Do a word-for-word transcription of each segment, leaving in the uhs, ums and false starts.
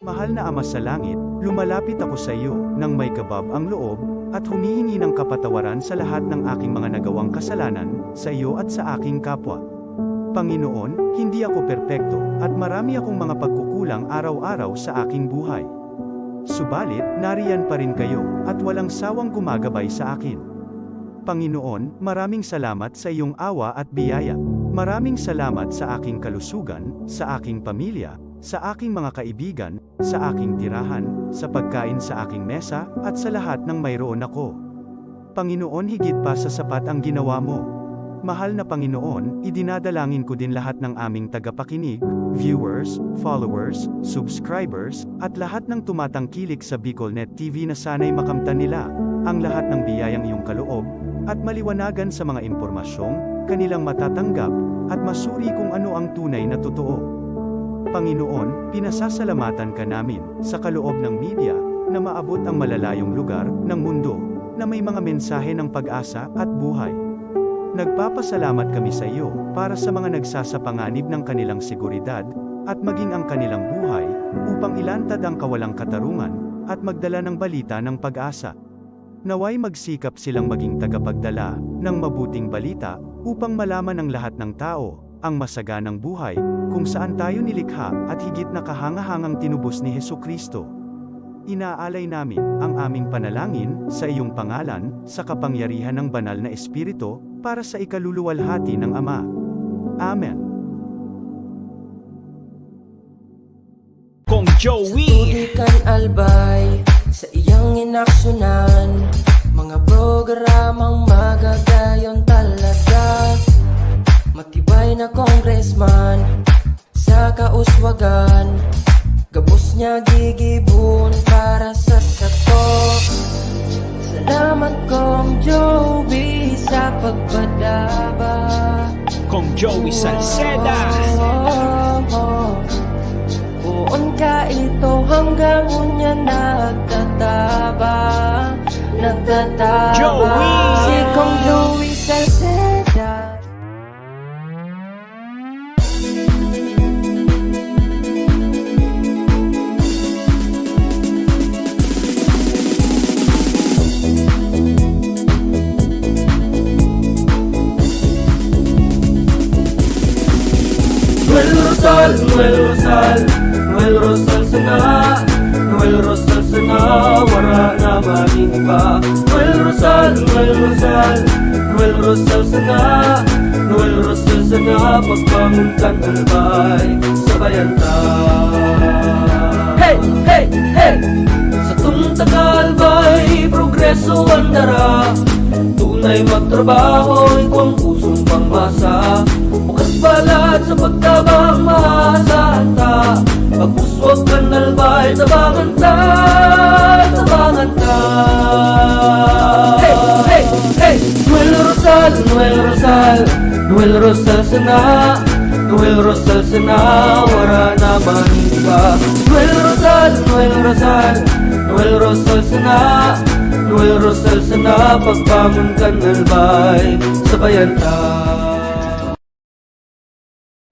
Mahal na Ama sa Langit, lumalapit ako sa iyo nang may kabab ang loob at humihingi ng kapatawaran sa lahat ng aking mga nagawang kasalanan sa iyo at sa aking kapwa. Panginoon, hindi ako perpekto at marami akong mga pagkukulang araw-araw sa aking buhay. Subalit, nariyan pa rin kayo at walang sawang gumagabay sa akin. Panginoon, maraming salamat sa iyong awa at biyaya. Maraming salamat sa aking kalusugan, sa aking pamilya, sa aking mga kaibigan, sa aking tirahan, sa pagkain sa aking mesa, at sa lahat ng mayroon ako. Panginoon, higit pa sa sapat ang ginawa mo. Mahal na Panginoon, idinadalangin ko din lahat ng aming tagapakinig, viewers, followers, subscribers, at lahat ng tumatangkilik sa BicolNet T V na sana'y makamtan nila ang lahat ng biyayang iyong kaloob at maliwanagan sa mga impormasyong kanilang matatanggap at masuri kung ano ang tunay na totoo. Panginoon, pinasasalamatan ka namin sa kaloob ng media na maabot ang malalayong lugar ng mundo na may mga mensahe ng pag-asa at buhay. Nagpapasalamat kami sa iyo para sa mga nagsasapanganib ng kanilang seguridad at maging ang kanilang buhay upang ilantad ang kawalang katarungan at magdala ng balita ng pag-asa. Naway magsikap silang maging tagapagdala ng mabuting balita upang malaman ng lahat ng tao ang masaganang buhay kung saan tayo nilikha at higit na kahangahangang tinubos ni Jesu-Cristo. Inaalay namin ang aming panalangin sa iyong pangalan, sa kapangyarihan ng Banal na Espiritu, para sa ikaluluwalhati ng Ama. Amen. Kong Joey. Tubig kan Albay, sa iyang inaksyonan, mga programang magagayon talaga. Matibay na congressman, sa kauswagan, gabos niya gigibon para sa sato. Salamat, Kong Joey, sa pagpadaba. Kong Joey Salceda. Poon ka ito hanggang unya nagtataba, nagtataba. Joey! Si Kong Joey Salceda. Noel Rosal, Noel Rosal, Noel Rosal sana, Noel Rosal sana, wara na man iba. Noel Rosal, Noel Rosal, Noel Rosal sana, Noel Rosal sana, pagbangon kan Albay, sabayan ta. Hey! Hey! Hey! Satong taga-Albay, progreso an dara. Tunay magtrabaho, igwang pusong pangmasa. Bukas palad sa pagtabang, maasahan ta. Pag-uswag kan Albay, tabangan ta, tabangan ta. Hey! Hey! Hey! Noel Rosal, Noel Rosal, Noel Rosal sana, Noel Rosal sana, wara na man iba. Noel Rosal, Noel Rosal, Noel Rosal sana, Noel Rosal sana, pagbangon kan Albay, sabayan ta.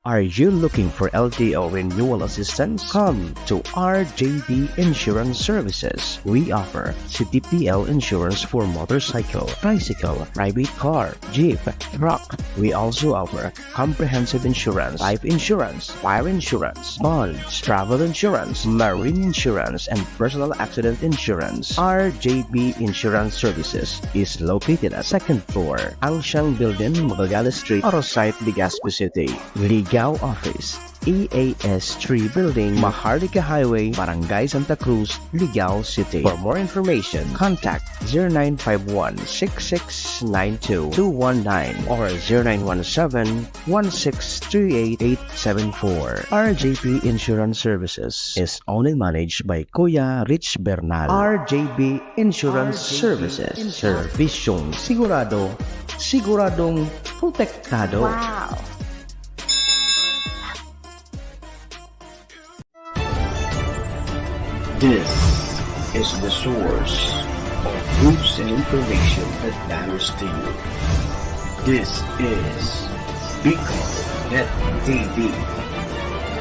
Are you looking for L T O renewal assistance? Come to R J B Insurance Services. We offer C T P L insurance for motorcycle, tricycle, private car, jeep, truck. We also offer comprehensive insurance, life insurance, fire insurance, bonds, travel insurance, marine insurance, and personal accident insurance. R J B Insurance Services is located at second floor, Angshang Building, Magallanes Street, Arosite, Legazpi City. Ligao Office, E A S three Building, Maharlika Highway, Barangay Santa Cruz, Ligao City. For more information, contact zero nine five one, six six nine two, two one nine or zero nine one seven, one six three eight, eight seven four. R J P Insurance Services is owned and managed by Kuya Rich Bernal. R J P Insurance Services. Servisyong sigurado, siguradong protektado. Wow! This is the source of news and information that matters to you. This is Bicol Net T V.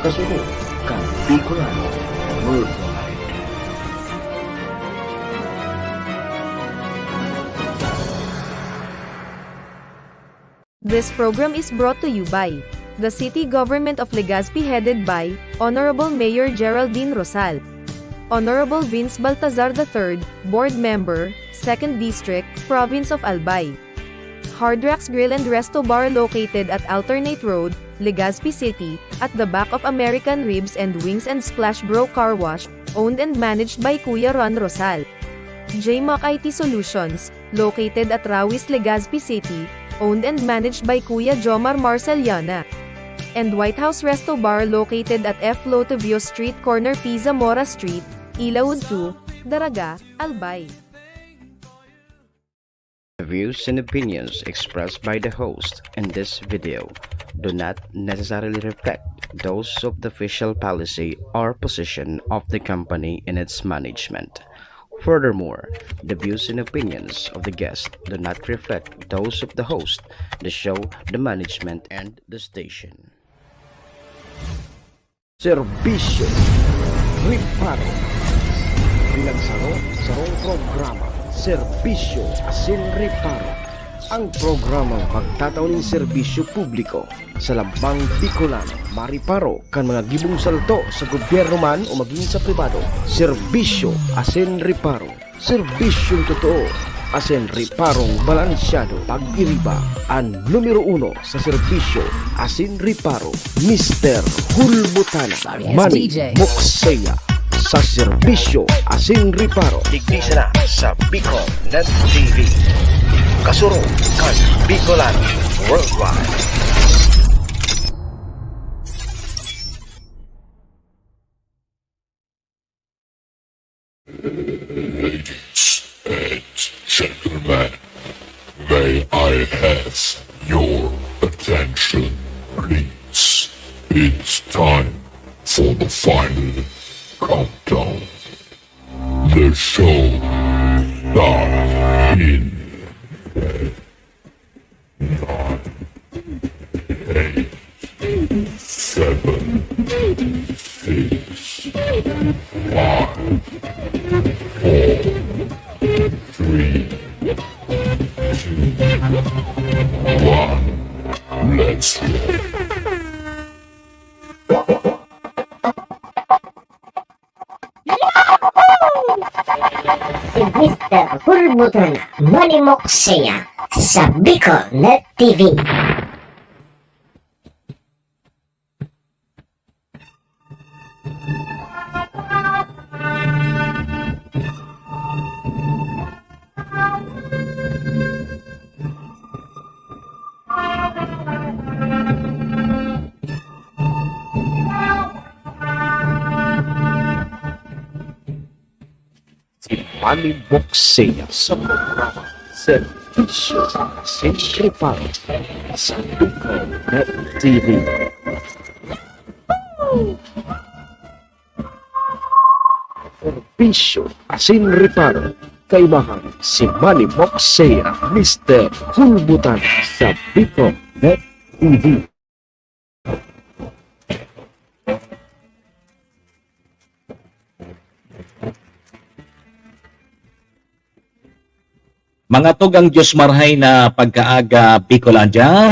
Kasunod kan Bicolano World This program is brought to you by the City Government of Legazpi, headed by Honorable Mayor Geraldine Rosal, Honorable Vince Baltazar the third, Board Member, Second District, Province of Albay. Hard Rocks Grill and Resto Bar, located at Alternate Road, Legazpi City, at the back of American Ribs and Wings and Splash Bro Car Wash, owned and managed by Kuya Ron Rosal. J Mac I T Solutions, located at Rawis, Legazpi City, owned and managed by Kuya Jomar Marceliana. And White House Resto Bar, located at F Lotovio Street, corner P Zamora Street, Ilaud two, Daraga, Albay. The views and opinions expressed by the host in this video do not necessarily reflect those of the official policy or position of the company and its management. Furthermore, the views and opinions of the guest do not reflect those of the host, the show, the management, and the station. Serbisyo Reparo. Bilang saro, sarong programa, Serbisyo asin Reparo. Ang programang magtatao nin serbisyo publiko sa lambang Bicolano, mareparo kan mga gibong salto sa gobyerno man o magin sa pribado. Serbisyo asin Reparo. Serbisyong totoo asin reparong balansyado. Pag-iriba, an numero uno sa serbisyo asin reparo, Mister Hulbutana. Manny Mokseya sa serbisyo asin reparo. Digdi sana sa Bicol Net T V. Kasurog kan Bicolano Worldwide. Ladies and gentlemen, may I have your attention, please? It's time for the final countdown. The show starts in ten, nine, eight, seven, six, five, four, three, two, one. Let's go. Si Mister Hulbutana, Manny Mokseya sa Bicol Net T V. Si Manny Mokseya sa programa Serbisyo asin Reparo sa Bicol Net T V. Serbisyo asin Reparo, kaibahan si Manny Mokseya, Mister Hulbutana sa Bicol Net T V. Mga tugang Diyos, marhay na pagkaaga, Bicolandia.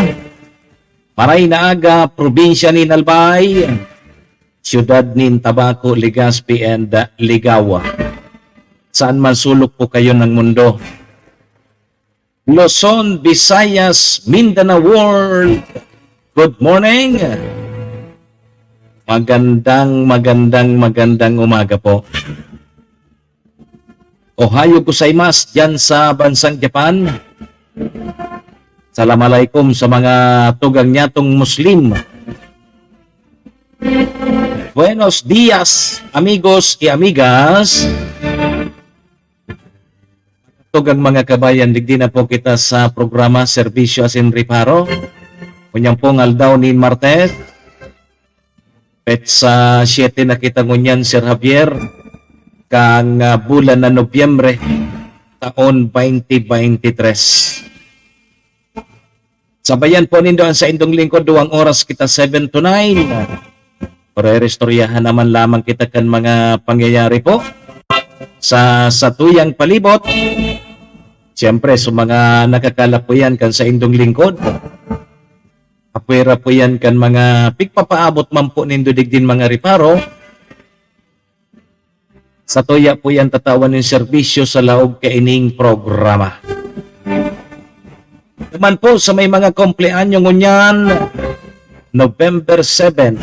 Maray na aga, probinsya nin Albay, siyudad nin Tabaco, Legazpi, and, uh, Ligao. Saan man sulok po kayo ng mundo. Luzon, Visayas, Mindanao World, good morning. Magandang, magandang, magandang umaga po. Ohayo gozaimasu diyan sa bansang Japan. Salam alaikum sa mga tugang nyatong Muslim. Buenos dias, amigos y amigas. Tugang mga kabayan, digdi na po kita sa programa Serbisyo asin Reparo. Unyang pong aldaw nin Martes, petsa siyete na kita ngunyan, Sir Javier, kan, ah, bulan na Nobyembre, taon twenty twenty-three. Sabayan po nindo an saindong lingkod, duwang oras kita, seven to nine. Pero iristoryahan naman lamang kita kan mga pangyayari po sa satuyang palibot. Siyempre, sa mga nakakalap po yan kan saindong lingkod, Apwera po yan kan mga pigpapaabot man po nindo digdin mga reparo. Sa tuya po yan tatawan nin serbisyo sa laog kaining programa. Naman po sa may mga kumpleanyo ngunyan, November seven,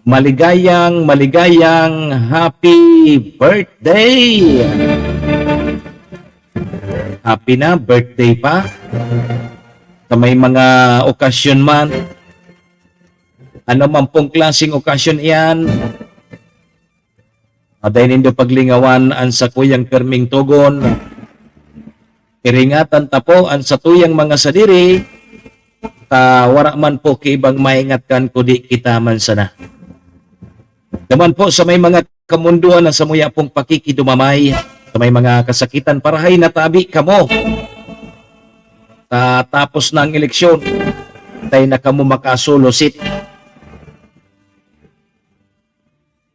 maligayang, maligayang happy birthday! Happy na, birthday pa. Sa may mga okasyon man, ano man pong klaseng okasyon iyan, aday nindo paglingawan an sakuyang pirming togon. Iringatan ta po an satuyang mga sadiri, ta wara man po ki ibang maingat kan kudi kita man sana. Naman po sa may mga kamundoan na samuya pong pakikidumamay, sa may mga kasakitan, parahay natabi kamo. Ta tapos na ang eleksyon, tayo na kamo makasulusit.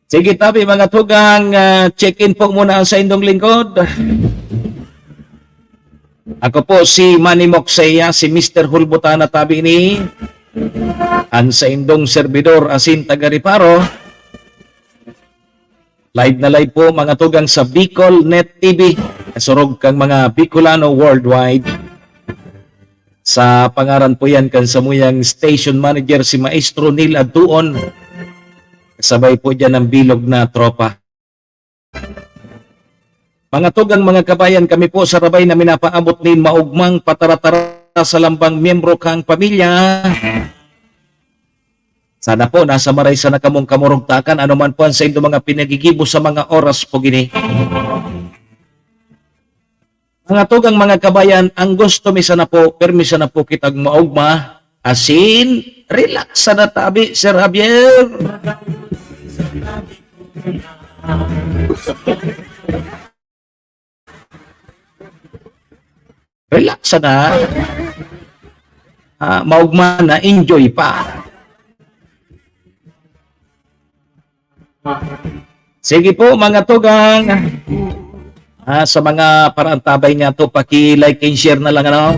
Sige, tabi, mga tugang, ah, check-in po muna ang saindong lingkod. Ako po si Manny Moksaya, si Mister Hulbutana tabi ni ang saindong servidor asin taga-reparo. Live na live po, mga tugang, sa Bicol Net T V, kasurog kang mga Bicolano worldwide. Sa pangaran po yan kan samuyang station manager, si Maestro Neil Adtuon. Kasabay po dyan ang bilog na tropa. Mga tugang, mga kabayan, kami po sa Rabay na minapaabot nin maugmang pataratara sa lambang miyembro kang pamilya. Sana po nasa maray sana kamong kamurugtakan, ano man po ang saindo mga pinagigibo sa mga oras po gini. Mga tugang, mga kabayan, ang gusto mi sana po, permi sana po kitag maugma, asin, relax sana tabi, Sir Javier. Relax sana. Ah, maugma na, enjoy pa. Sige po, mga tugang. Ah, sa mga paraantabay niya to, paki-like and share na lang, ano?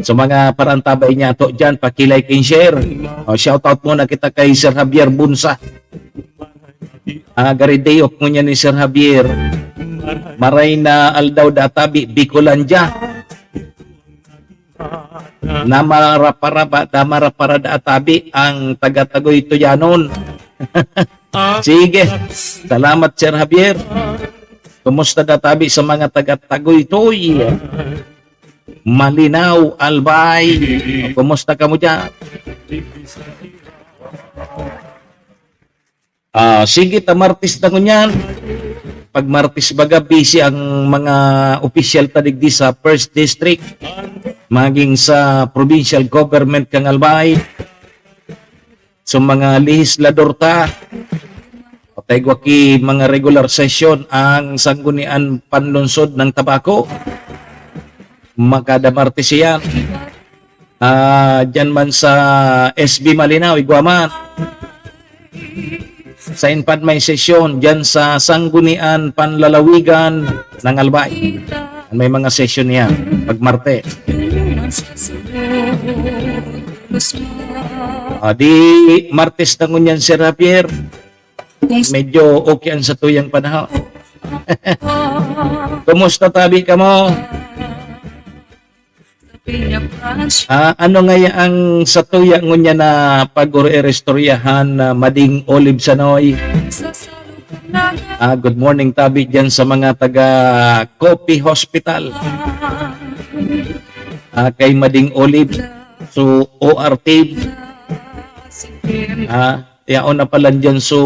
Sa mga paraantabay niya to dyan, paki-like and share. O, shout out muna kita kay Sir Javier Bunsa. Ah, gari day off ngunyan ni Sir Javier. Maray na aldaw da tabi, Bicolandia. Namaraparaba, namaraparada tabi ang taga-Tagoy Tuyanon. Sige. Salamat, Sir Javier. Kumusta da tabi sa mga taga-Tagoy Tuy? Malinao, Albay. Kumusta kamo dyan? Ah, sige ta, Martes na ngunyan. Pag Martes baga, busy ang mga opisyal ta digdi sa First District, maging sa provincial government kan Albay. So, mga lehislador ta, patay gwa ki mga regular session ang Sanggunian Panlunsod ng Tabaco. Makada Martes iyan. Ah, diyan man sa S B Malinao, igwa man. Sain pa may sesyon diyan sa Sanggunian Panlalawigan ng Albay. May mga sesyon niya pag Martes. Ah, di Martes na ngunyan, Sir Javier. Medyo okay ang satuyang panahon. Kumusta tabi kamo? Ah, ano ngaya ang satuya ngunyan na pag-iristoryahan na Mading Olive Sanoy? Ah, good morning tabi diyan sa mga taga Coffee Hospital. Ah, kay Mading Olive, so O R team. Ah, yaon na pala diyan, so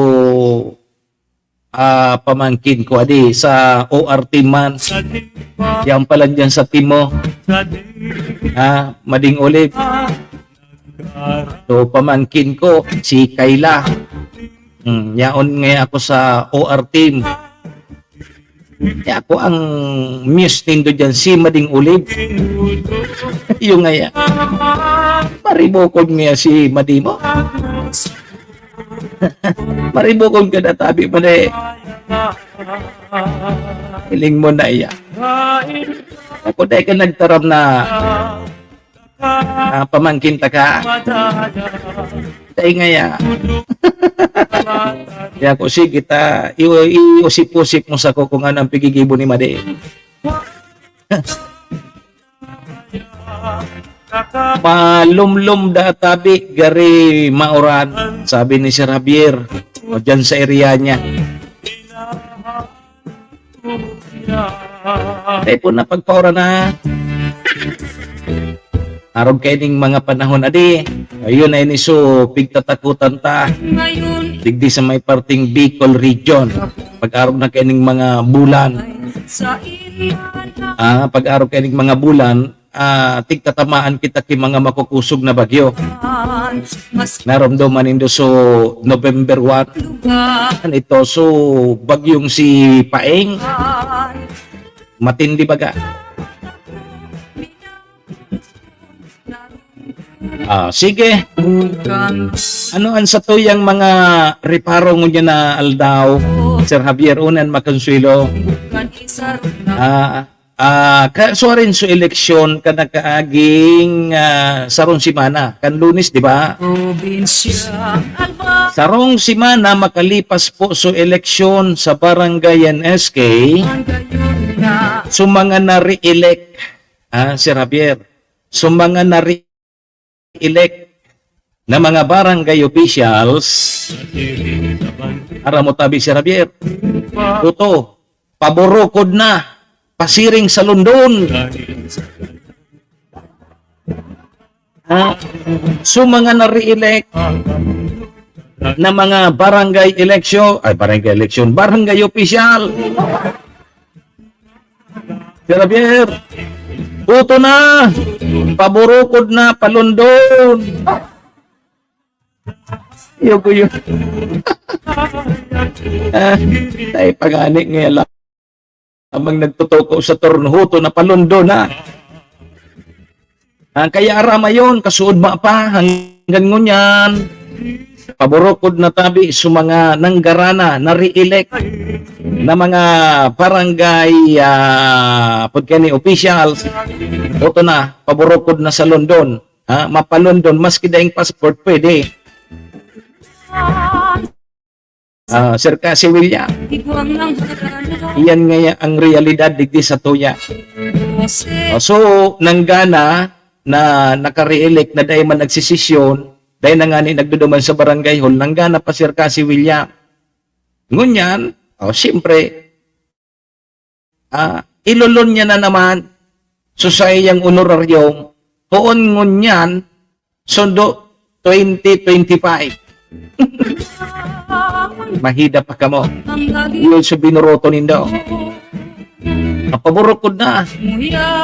ah, pamangkin ko, adi, sa O R team man. Yan pala dyan sa team mo. Ah, Mading Olive. So, pamangkin ko, si Kayla. Hmm, yaon nga ako sa O R team. Kaya ako ang muse nindo dyan, si Mading Olive. Yung nga yan. Maribokod nga si Madimo. Maribukon ka na, tabi mo na eh. Hiling mo na iya. Ako dahil ka nagtaram na Ah, pamangkin ta ka. Tay ngaya. Kaya ko, sige ta, i-, iusip-usip mo sa ko kung ano ang pigigibo ni Madi. Malumlom da tabi, gari mauran, sabi ni Sir Javier. O dyan sa area niya. Ay po na, pagpaura na. Arog kaining mga panahon, adi. Ayun, ay ni so, pigtatakutan ta. Digdi sa may parting Bicol region. Pag-arog na kaining mga bulan. Ah, pag-arog kaining mga bulan, ah, tigtatamaan kita ki mga makukusog na bagyo. Naromdoman nindo so November one. Ano ito? So, bagyong si Paeng. Matindi baga. Ah, sige. Ano ang satuyang mga reparo ngunyan na aldaw, Sir Javier, unan makonsuelo? Ah, ah, ka, suarin so eleksyon ka nakaaging, ah, sarong semana, kan Lunes, di ba? Sarong semana makalipas po so eleksyon sa barangay N S K, so mga na-re-elect, ah, Sir Javier, so mga na-re-elect na mga barangay officials, aram mo tabi, Sir Javier, tuto, paborokod na, pasiring sa London. Ha? So, mga na-re-elect na mga barangay election, ay, barangay election, barangay official. Sir Javier, tuto na, paborokod na, pa London. Iyo ko yun. Ah, ay, pagani nga lang. Amang nagtutukaw sa turno, huto na pa London na. Ah, kaya arama yon, kasuod ma pa, hanggang ngunyan, paborokod na tabi sa mga nanggarana, na-re-elect na mga barangay, ah, pagkani officials, huto na, paborokod na sa London. Ha? Mapa London, maski daing passport, pwede. Ah, Sir Cassie William. Iyan ngaya ang realidad digdi sa tuya. Oh, so, nanggana na naka-re-elect na dai man nagsisesyon, dai na ngani nagduduman sa barangay hall, nanggana pa Sir Cassie William. Ngunyan, oh, siyempre, ah, ilolon niya na naman so saiyang honorarium, poon ngunyan, sundo twenty twenty-five. Mahida pa kamo. Yun sa binuroto nindo. Papaburukod na.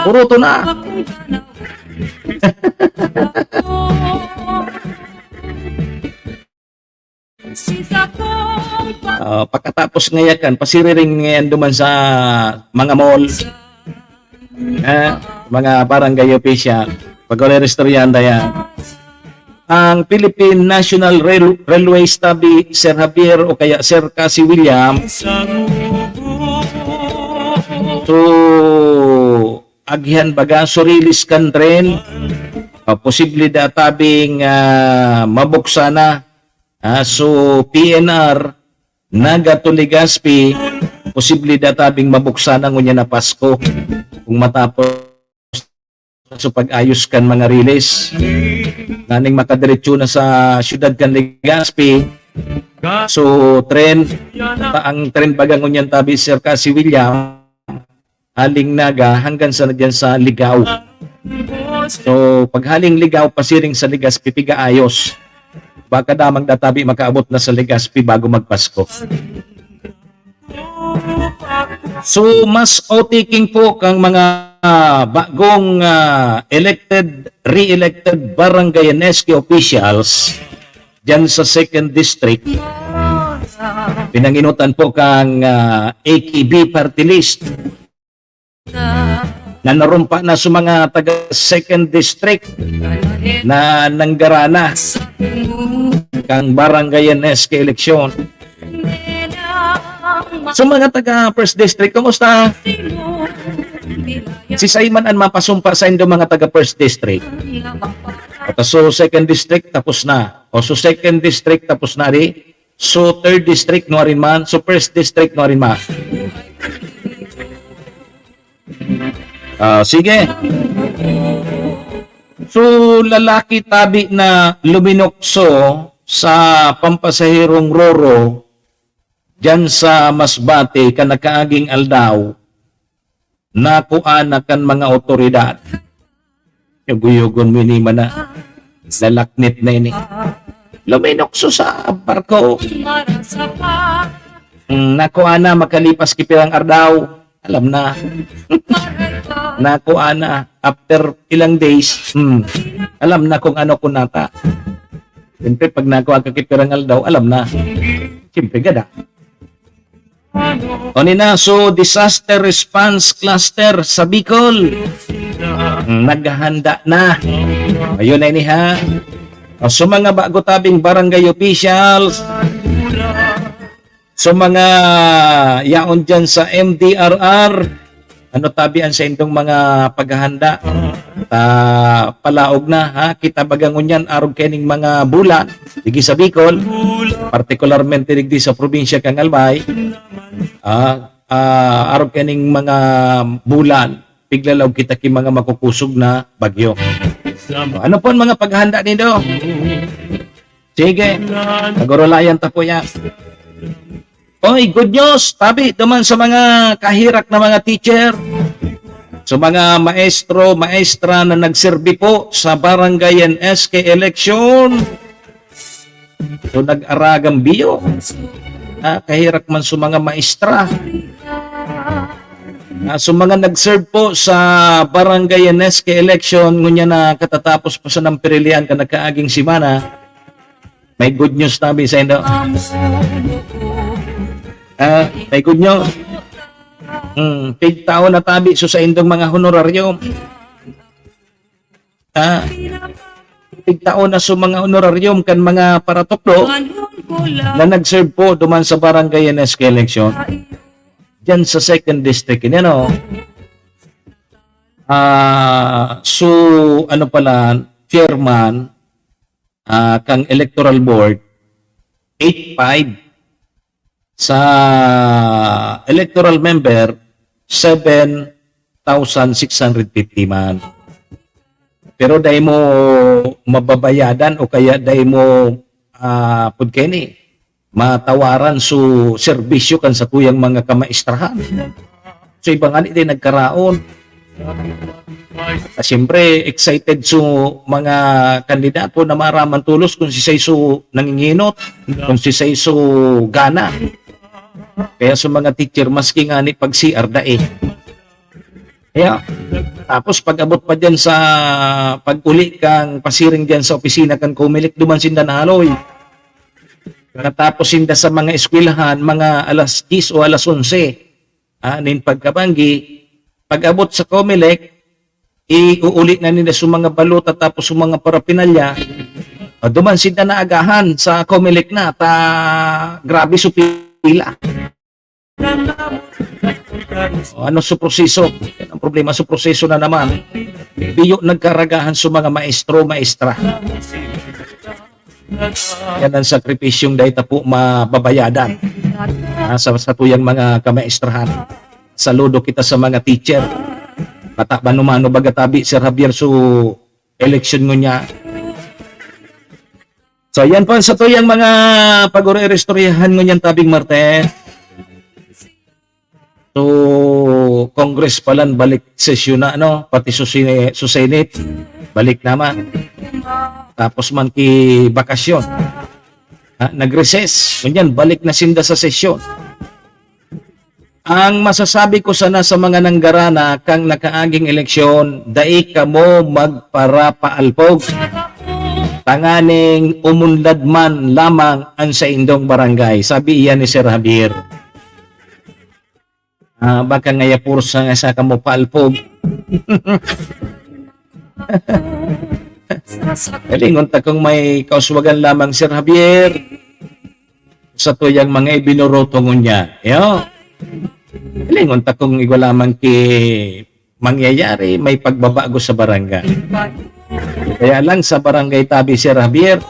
Buroto na. Ah, pagkatapos ngayakan, pasiriring ngayan duman sa mga mall. Ah, mga barangay official. Pag wala istoryahan yan. Ang Philippine National Rail-, Railways tabi, Sir Javier o kaya Sir Cassie William. So, agihan baga, so release kan tren. Ah, posible da tabing, ah, mabuksan na. Ah, so, P N R, Naga to Legazpi, posible da tabing mabuksan na ngunyan na Pasko kung matapos so pag-ayos kan mga release. Naning makadiretso na sa siyudad kan Legazpi. So, tren, ta-, ang tren baga ngunyan tabi, Sir Cassie William, haling Naga hanggang sa, dyan sa Ligao. So, paghaling Ligao, pasiring sa Legazpi, pigaayos. Baka damang databi makaabot na sa Legazpi bago magpasko. So, mas o-taking po kang mga, ah, bagong, ah, elected, re-elected barangay and S K officials dyan sa second district. Pinanginutan po kang, ah, A K B party list na narumpa na sa mga taga second district na nanggarana kang barangay and S K eleksyon. So, mga taga first district, kumusta? Si Simon an mapasumpa sa indo mga taga first district. At so second district, tapos na. O so second district, tapos na di. So third district, nuarin man. So first district, nuarin man. Ah, sige. So, lalaki tabi na luminukso sa pampasaherong roro diyan sa Masbate kan nakaaging aldaw, nakua na kan mga otoridad. Yugo-yugon mi ni man na lalaknit na ini. Luminukso sa barko. Mm, nakua na makalipas ki pirang ardaw. Alam na. Nakua na. After ilang days, hmm, alam na kung ano kung nata. Siyempre, pag nakua ka ki pirang aldaw, alam na. Siyempre, gada. O ni na, so disaster response cluster sa Bicol. Hmm, naghahanda na. Ayun na ini ha. O, so mga bago tabing barangay officials, so mga yaon dyan sa M D R R, ano tabi an saindong mga paghahanda? Ta palaog na, ha? Kita baga ngunyan, arog kaining mga bulan, digi sa Bicol, partikularmente digdi sa probinsya kan Albay, ah, ah, arog kaining mga bulan, piglalaog kita ki mga makukusog na bagyo. Ano po ang mga paghahanda nindo? Sige, pagurulayan ta po yan. Oy, good news, tabi, duman sa mga kahirak na mga teacher, sa mga maestro, maestra na nagserbi po sa barangay and S K election. So, nag-aragang biyo. Ah, kahirak man sa mga maestra. Ah, so, mga nag-serve po sa barangay and S K election, ngunya na katatapos pa sa nang pirilian ka nagkaaging semana, may good news tabi sa indo. Ah, may good news. Hmm, pigtao na tabi so sa indong mga honorarium. Ah, pigtao na so mga honorarium kan mga paratukdo na nag-serve po duman sa barangay and S K election. Diyan sa second district, ini ano. Ah, so, ano pala, chairman, ah, kang electoral board, eight five. Sa electoral member, seven thousand six hundred fifty man. Pero dai mo mababayadan o kaya dai mo, ah, pud kini, matawaran so serbisyo kan satuyang mga kamaistrahan. So, iba ngani din nagkaraon. Ah, siyempre, excited so mga kandidato na maraman tolos kung si Saiso nanginginot, kung si Saiso gana. Kaya sa mga teacher, maski ngani pag C R dai. Kaya, tapos pag-abot pa diyan sa pag-uli kang pasiring diyan sa opisina kan Comelec, duman sinda nahaloy. Katapos sinda sa mga eskwelahan, mga alas diyes o alas onse, ah, nin pagkabanggi, pag-abot sa Comelec, iuuli na nila sa mga balota tapos sa mga parapinalya, ah, duman sinda naagahan sa Comelec na, ta grabe so pila. O, ano sa proseso? Yan ang problema sa proseso na naman. Biyo nagkaragahan sa mga maestro, maestra. Yan ang sakripisyong dai ta po mababayadan, ah, sa satuyang mga kamaestrahan. Saludo kita sa mga teacher. Mataban umano baga tabi, Sir Javier, so eleksyon ngunyan. So, yan po ang satuyang mga pag-uri-istoryahan ngunyan tabing Martes. So, Congress palan balik sesyon na, ano, pati su Sene-, su Senate, balik naman. Tapos man ki bakasyon. Ha, nag-recess. Ngunyan, balik na sinda sa sesyon. Ang masasabi ko sana sa mga nanggarana kang nakaaging eleksyon, dai kamo magparapaalpog. Tanganing umunlad man lamang ang saindong barangay, sabi iyan ni Sir Javier. Ah, baka ngaya puros na nga sa kamo palpog. Lingon ta kung may kauswagan lamang, Sir Javier, sa tuyang mga ibinoroto ngunyan. Yo. Lingon ta kung igwa lamang ki mangyayari, may pagbabago sa barangay. Kaya lang sa barangay tabi, Sir Javier,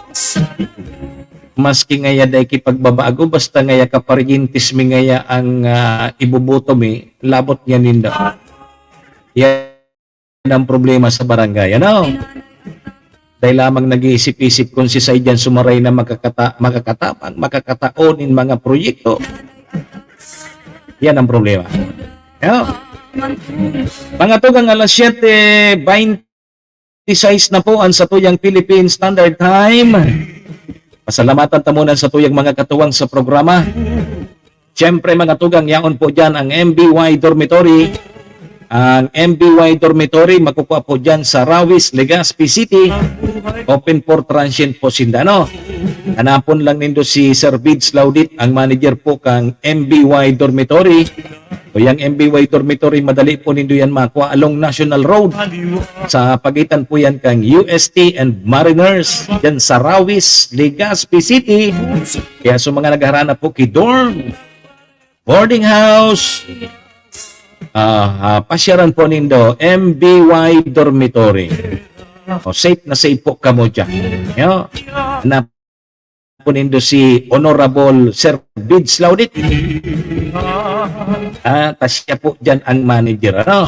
maski ngaya dai ki pagbabago, basta ngaya kaparyentes mi ngaya ang, ah, iboboto mi, labot niya nindo. Yan ang problema sa barangay, ano? Dai lamang nag-iisip-isip kung si Saijan Sumaray na makakata-, makakatapang, makakatao nin mga proyekto. Yan ang problema. Ano? Mga tugang, alas siyete baynte sais na po ang satuyang Philippine Standard Time. Pasalamatan ta muna ang satuyang mga katuwang sa programa. Siyempre, mga tugang, yaon po dyan ang M B Y Dormitory. Ang M B Y Dormitory, makukuha po dyan sa Rawis, Legazpi City. Open for transient po sinda, no? Hanapon lang nindo si Sir Bids Laudit, ang manager po kang M B Y Dormitory. O yang M B Y Dormitory, madali po nindo yan makuha along National Road. Sa pagitan po yan kang U S T and Mariners, dyan sa Rawis, Legazpi City. Kaya sa mga naghahanap po ki dorm, boarding house, ah, ah, pasyaran po nindo, M B Y Dormitory. O, safe na safe po kamo dyan. Yo, na po nindo si Honorable Sir Bids Laudit. Ah, ta siya po dyan ang manager, ano?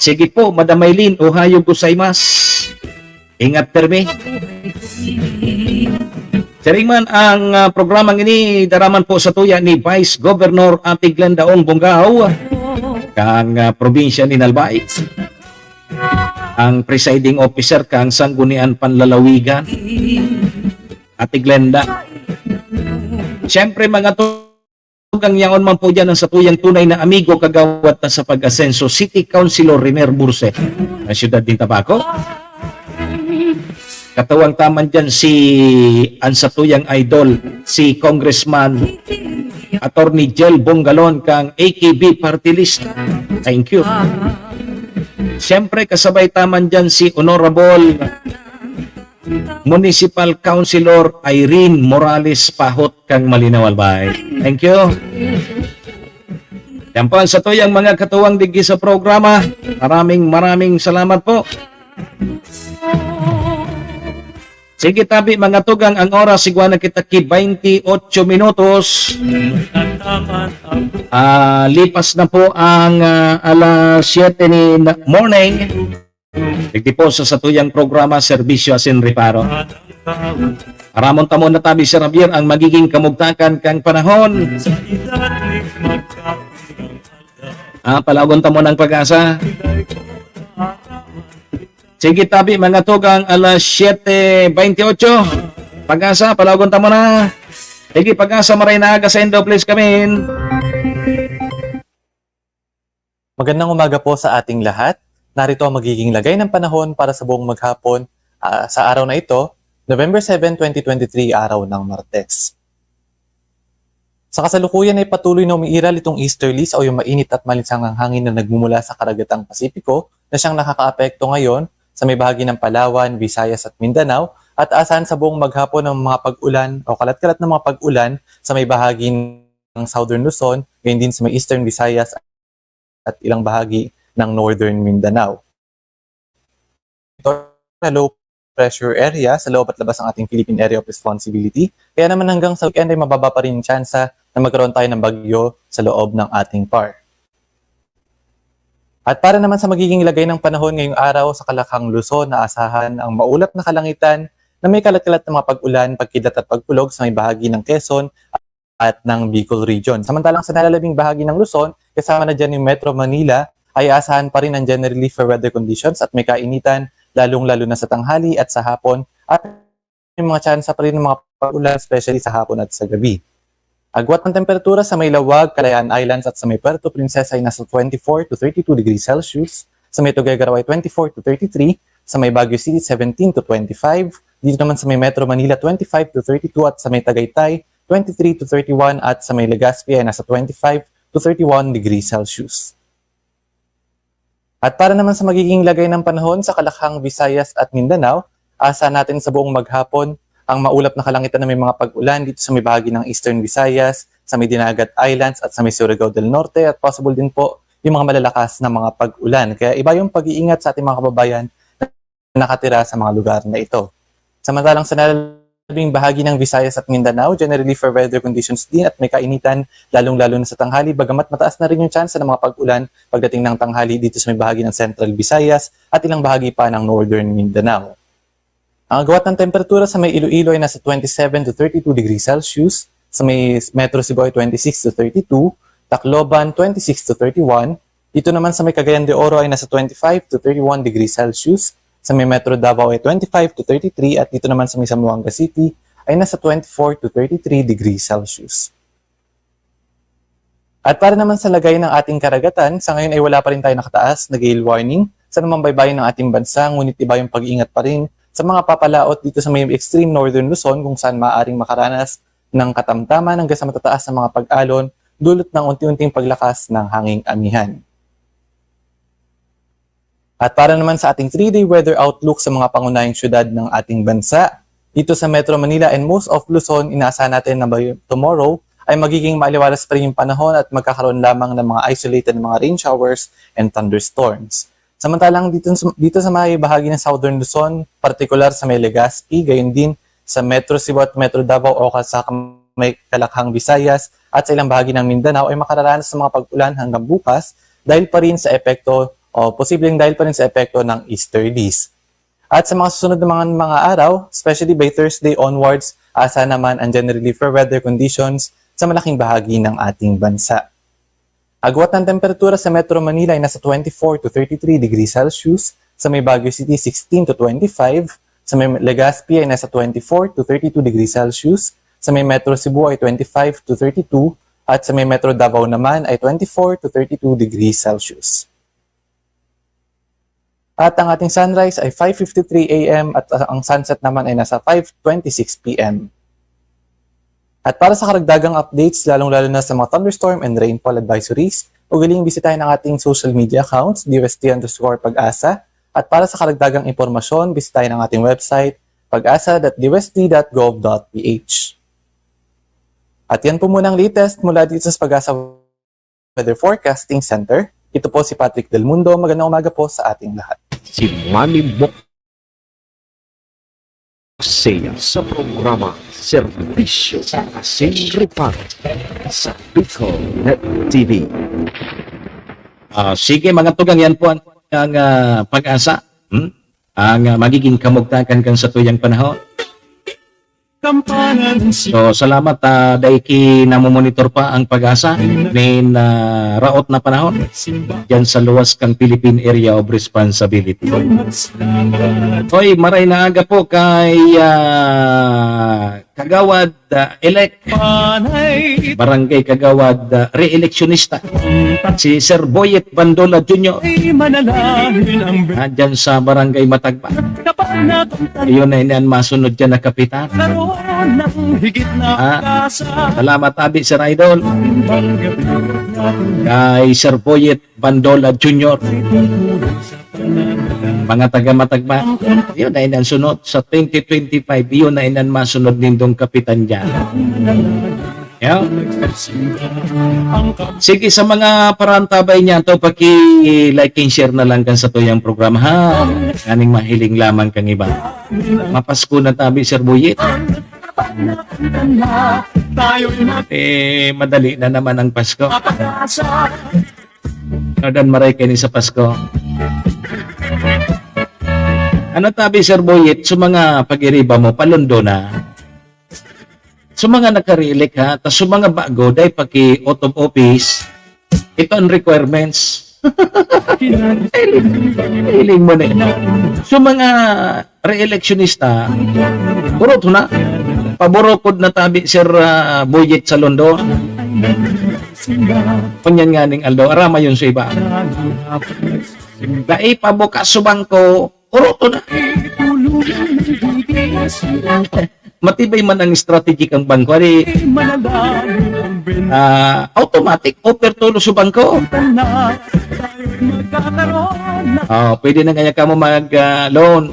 Sige po, Madam Maylene, ohayo gozaimasu. Ingat permi. Siring man ang, ah, programang ini, daraman po sa tuya ni Vice Governor Ate Glenda Ong Bongao, kang, ah, probinsya ni Albay. Ang presiding officer kang Sangguniang Panlalawigan, Ate Glenda. Siyempre, mga tugang, yaon man po dyan ang satuyang tunay na amigo, kagawad ta sa pag-asenso, City Councilor Riner Burse, ng siyudad din Tabaco. Katuwang ta man dyan si, ang satuyang idol, si Congressman Attorney Jel Bongalon kang A K B Party List. Thank you. Siyempre, kasabay ta man dyan si Honorable Municipal Councilor Irene Morales Pahot kang Malinaw, Albay. Thank you. Yan po ang satuyang mga katuwang digdi sa programa. Maraming, maraming salamat po. Sige, tabi, mga tugang, ang oras, igwa na kita ki baynte otso minutos. Ah, lipas na po ang, ah, alas siyete ni na-, morning. Digdi po sa satuyang programa, Serbisyo asin Reparo. Aramon ta muna, tabi, Sir Javier, ang magiging kamugtakan kang panahon. Ah, palagon ta muna ang pag-asa. Sige, tabi, mga tugang, alas siyete baynte otso. Pag-asa, palagon ta muna. Sige, Pag-asa, maray na aga saindo, please come in. Magandang umaga po sa ating lahat. Narito ang magiging lagay ng panahon para sa buong maghapon, ah, sa araw na ito, November seven, twenty twenty-three, araw ng Martes. Sa kasalukuyan ay patuloy na umiiral itong easterlies o yung mainit at malinsangang hangin na nagmumula sa karagatang Pasipiko na siyang nakakaapekto ngayon sa may bahagi ng Palawan, Visayas at Mindanao, at asahan sa buong maghapon ng mga pag-ulan o kalat-kalat na mga pag-ulan sa may bahagi ng Southern Luzon, gayon din sa may Eastern Visayas at ilang bahagi ng Northern Mindanao. Ito na low pressure area sa loob at labas ng ating Philippine Area of Responsibility. Kaya naman hanggang sa weekend ay mababa pa rin yung tsansa na magkaroon tayo ng bagyo sa loob ng ating par. At para naman sa magiging lagay ng panahon ngayong araw sa Kalakhang, Luzon, naasahan ang maulap na kalangitan na may kalat-kalat na mga pag-ulan, pagkidlat at pagkulog sa may bahagi ng Quezon at ng Bicol Region. Samantalang sa nalalabing bahagi ng Luzon, kasama na dyan yung Metro Manila, ay aasahan pa rin ang generally fair weather conditions at may kainitan, lalong-lalo na sa tanghali at sa hapon, at may mga tsansa pa rin ng mga pag-ulan, especially sa hapon at sa gabi. Agwat ng temperatura sa may Laoag, Kalayaan Islands at sa may Puerto Princesa ay nasa twenty-four to thirty-two degrees Celsius, sa may Tuguegarao ay twenty-four to thirty-three, sa may Baguio City, seventeen to twenty-five, dito naman sa may Metro Manila, twenty-five to thirty-two, at sa may Tagaytay, twenty-three to thirty-one, at sa may Legazpi ay nasa twenty-five to thirty-one degrees Celsius. At para naman sa magiging lagay ng panahon sa Kalakhang, Visayas at Mindanao, asa natin sa buong maghapon ang maulap na kalangitan na may mga pag-ulan dito sa may bahagi ng Eastern Visayas, sa may Dinagat Islands at sa may Surigao del Norte, at possible din po yung mga malalakas na mga pag-ulan. Kaya iba yung pag-iingat sa ating mga kababayan na nakatira sa mga lugar na ito. Samantalang sa nalabing bahagi ng Visayas at Mindanao, generally fair weather conditions din at may kainitan, lalong-lalo na sa tanghali, bagamat mataas na rin yung tsansa ng mga pag-ulan pagdating ng tanghali dito sa may bahagi ng Central Visayas at ilang bahagi pa ng Northern Mindanao. Ang agwat ng temperatura sa may Iloilo ay nasa twenty-seven to thirty-two degrees Celsius, sa may Metro Cebu ay twenty-six to thirty-two, Tacloban twenty-six to thirty-one, dito naman sa may Cagayan de Oro ay nasa twenty-five to thirty-one degrees Celsius, sa may Metro Davao ay twenty-five to thirty-three, at dito naman sa may Zamboanga City ay nasa twenty-four to thirty-three degrees Celsius. At para naman sa lagay ng ating karagatan, sa ngayon ay wala pa rin tayo nakataas na gale warning sa anumang baybayin ng ating bansa, ngunit iba yung pag-iingat pa rin sa mga papalaot dito sa may extreme northern Luzon, kung saan maaaring makaranas ng katamtaman hanggang sa matataas na mga pag-alon, dulot ng unti-unting paglakas ng hanging amihan. At para naman sa ating three-day weather outlook sa mga pangunahing syudad ng ating bansa, dito sa Metro Manila and most of Luzon, inaasahan natin na by tomorrow ay magiging maaliwalas pa rin yung panahon at magkakaroon lamang ng mga isolated na mga rain showers and thunderstorms. Samantalang dito, dito sa may bahagi ng Southern Luzon, partikular sa may Legazpi, gayon din sa Metro Cebu at Metro Davao o sa may Kalakhang Visayas at sa ilang bahagi ng Mindanao ay makararanas ng mga pag-ulan hanggang bukas dahil pa rin sa epekto o posibleng dahil pa rin sa epekto ng easterlies. At sa mga susunod na mga, mga araw, especially by Thursday onwards, asa naman ang generally fair weather conditions sa malaking bahagi ng ating bansa. Agwat ng temperatura sa Metro Manila ay nasa twenty-four to thirty-three degrees Celsius, sa may Baguio City sixteen to twenty-five, sa may Legazpi ay nasa twenty-four to thirty-two degrees Celsius, sa may Metro Cebu ay twenty-five to thirty-two, at sa may Metro Davao naman ay twenty-four to thirty-two degrees Celsius. At ang ating sunrise ay five fifty-three A M at, uh, ang sunset naman ay nasa five twenty-six P M. At para sa karagdagang updates, lalong-lalo na sa mga thunderstorm and rainfall advisories, ugaling bisitahin ang ating social media accounts, D O S T underscore pag-asa. At para sa karagdagang impormasyon, bisitahin ang ating website, pag-asa dot D O S T dot gov dot P H. At yan po muna ang latest mula dito sa Pag-asa Weather Forecasting Center. Ito po si Patrick Del Mundo. Magandang umaga po sa ating lahat. Si Manny Mok-, Saya sa programa Serbisyo Sin Reparo sa Bicol Net T V. Ah, sige, mga tugang, yan po ang, ang, ah, Pag-asa. Hmm? Ang, ah, magiging kamugtakan kan satuyang panahon. So, salamat, ah, dai ki namomonitor pa ang Pag-asa nin, ah, raot na panahon diyan sa luwas kang Philippine Area of Responsibility. Hoy, maray na aga po kay, ah, Kagawad, ah, elect, Barangay Kagawad, ah, re-eleksyonista, si Sir Boyet Bandola Junior. Ah, dyan sa Barangay Matagba. Iyon na ini an masunod dyan na kapitan. Ah, salamat, abi, Sir Idol. Kay Sir Boyet Bandola Junior. Mga taga Matagba. Yun na inan sunod. Sa twenty twenty-five, yun na inan masunod nindong kapitan dyan. Yo. Sige, sa mga parantabay niya to, paki-like and share na lang kan sa tuyang programa, ha? Aning mahiling lamang kang iba. Mapasko na tabi, Sir Buyit. Eh, madali na naman ang Pasko. Nadan maray kaini sa Pasko. Ano tabi, Sir Boyet, sa mga pag-iriba mo, palundo na? Sa mga naka-re-elect, ha? Tas sa mga bago, dai paki-out of office, ito ang requirements. Hiling, hiling mo na yun. Sa mga re-electionista, burot na. Paburokod na tabi, Sir, ah, Boyet sa London. Kunyan nga ning aldaw, arama yun sa iba. Dai pa bukas sa bangko, uroto na. Matibay man ang strategy kang bangko, ari, ah, automatic, offer tulo sa bangko. Ah, pwede na kaya kamo mag, ah, loan.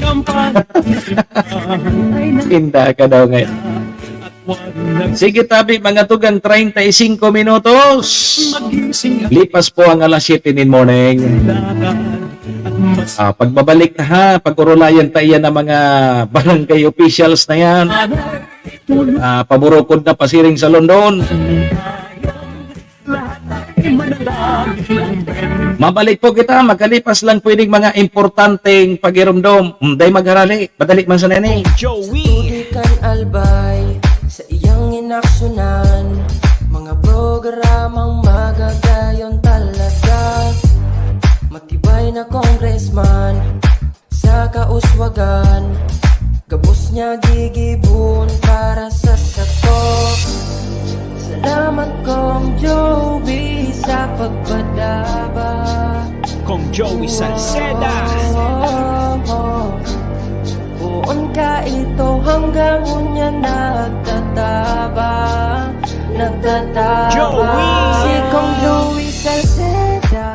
Tinda ka daw ngayon. Sige, tabi, mga tugang, treinta y cinco minutos. Lipas po ang alas siyete nin morning. Ah, pagbabalik na ha, pag-urulayan ta iyan ng mga barangay officials na yan. Ah, paburukod na pasiring sa London. Mabalik po kita, makalipas lang pwedeng mga importanteng pagirumdom. Hmm, day magharali, madali man sa nene. Joey. Tubig kan Albay, sa iyang inaksyonan, mga programang magagayon talaga. Matibay na congressman, sa kauswagan, gabos niya gigibon para sa sato. Salamat, Kong Joey, sa pagpadaba. Kong Joey Salceda. Oh, oh, oh. Poon ka ito hanggang unya nagtataba, nagtataba. Joey. Si Kong Joey Salceda.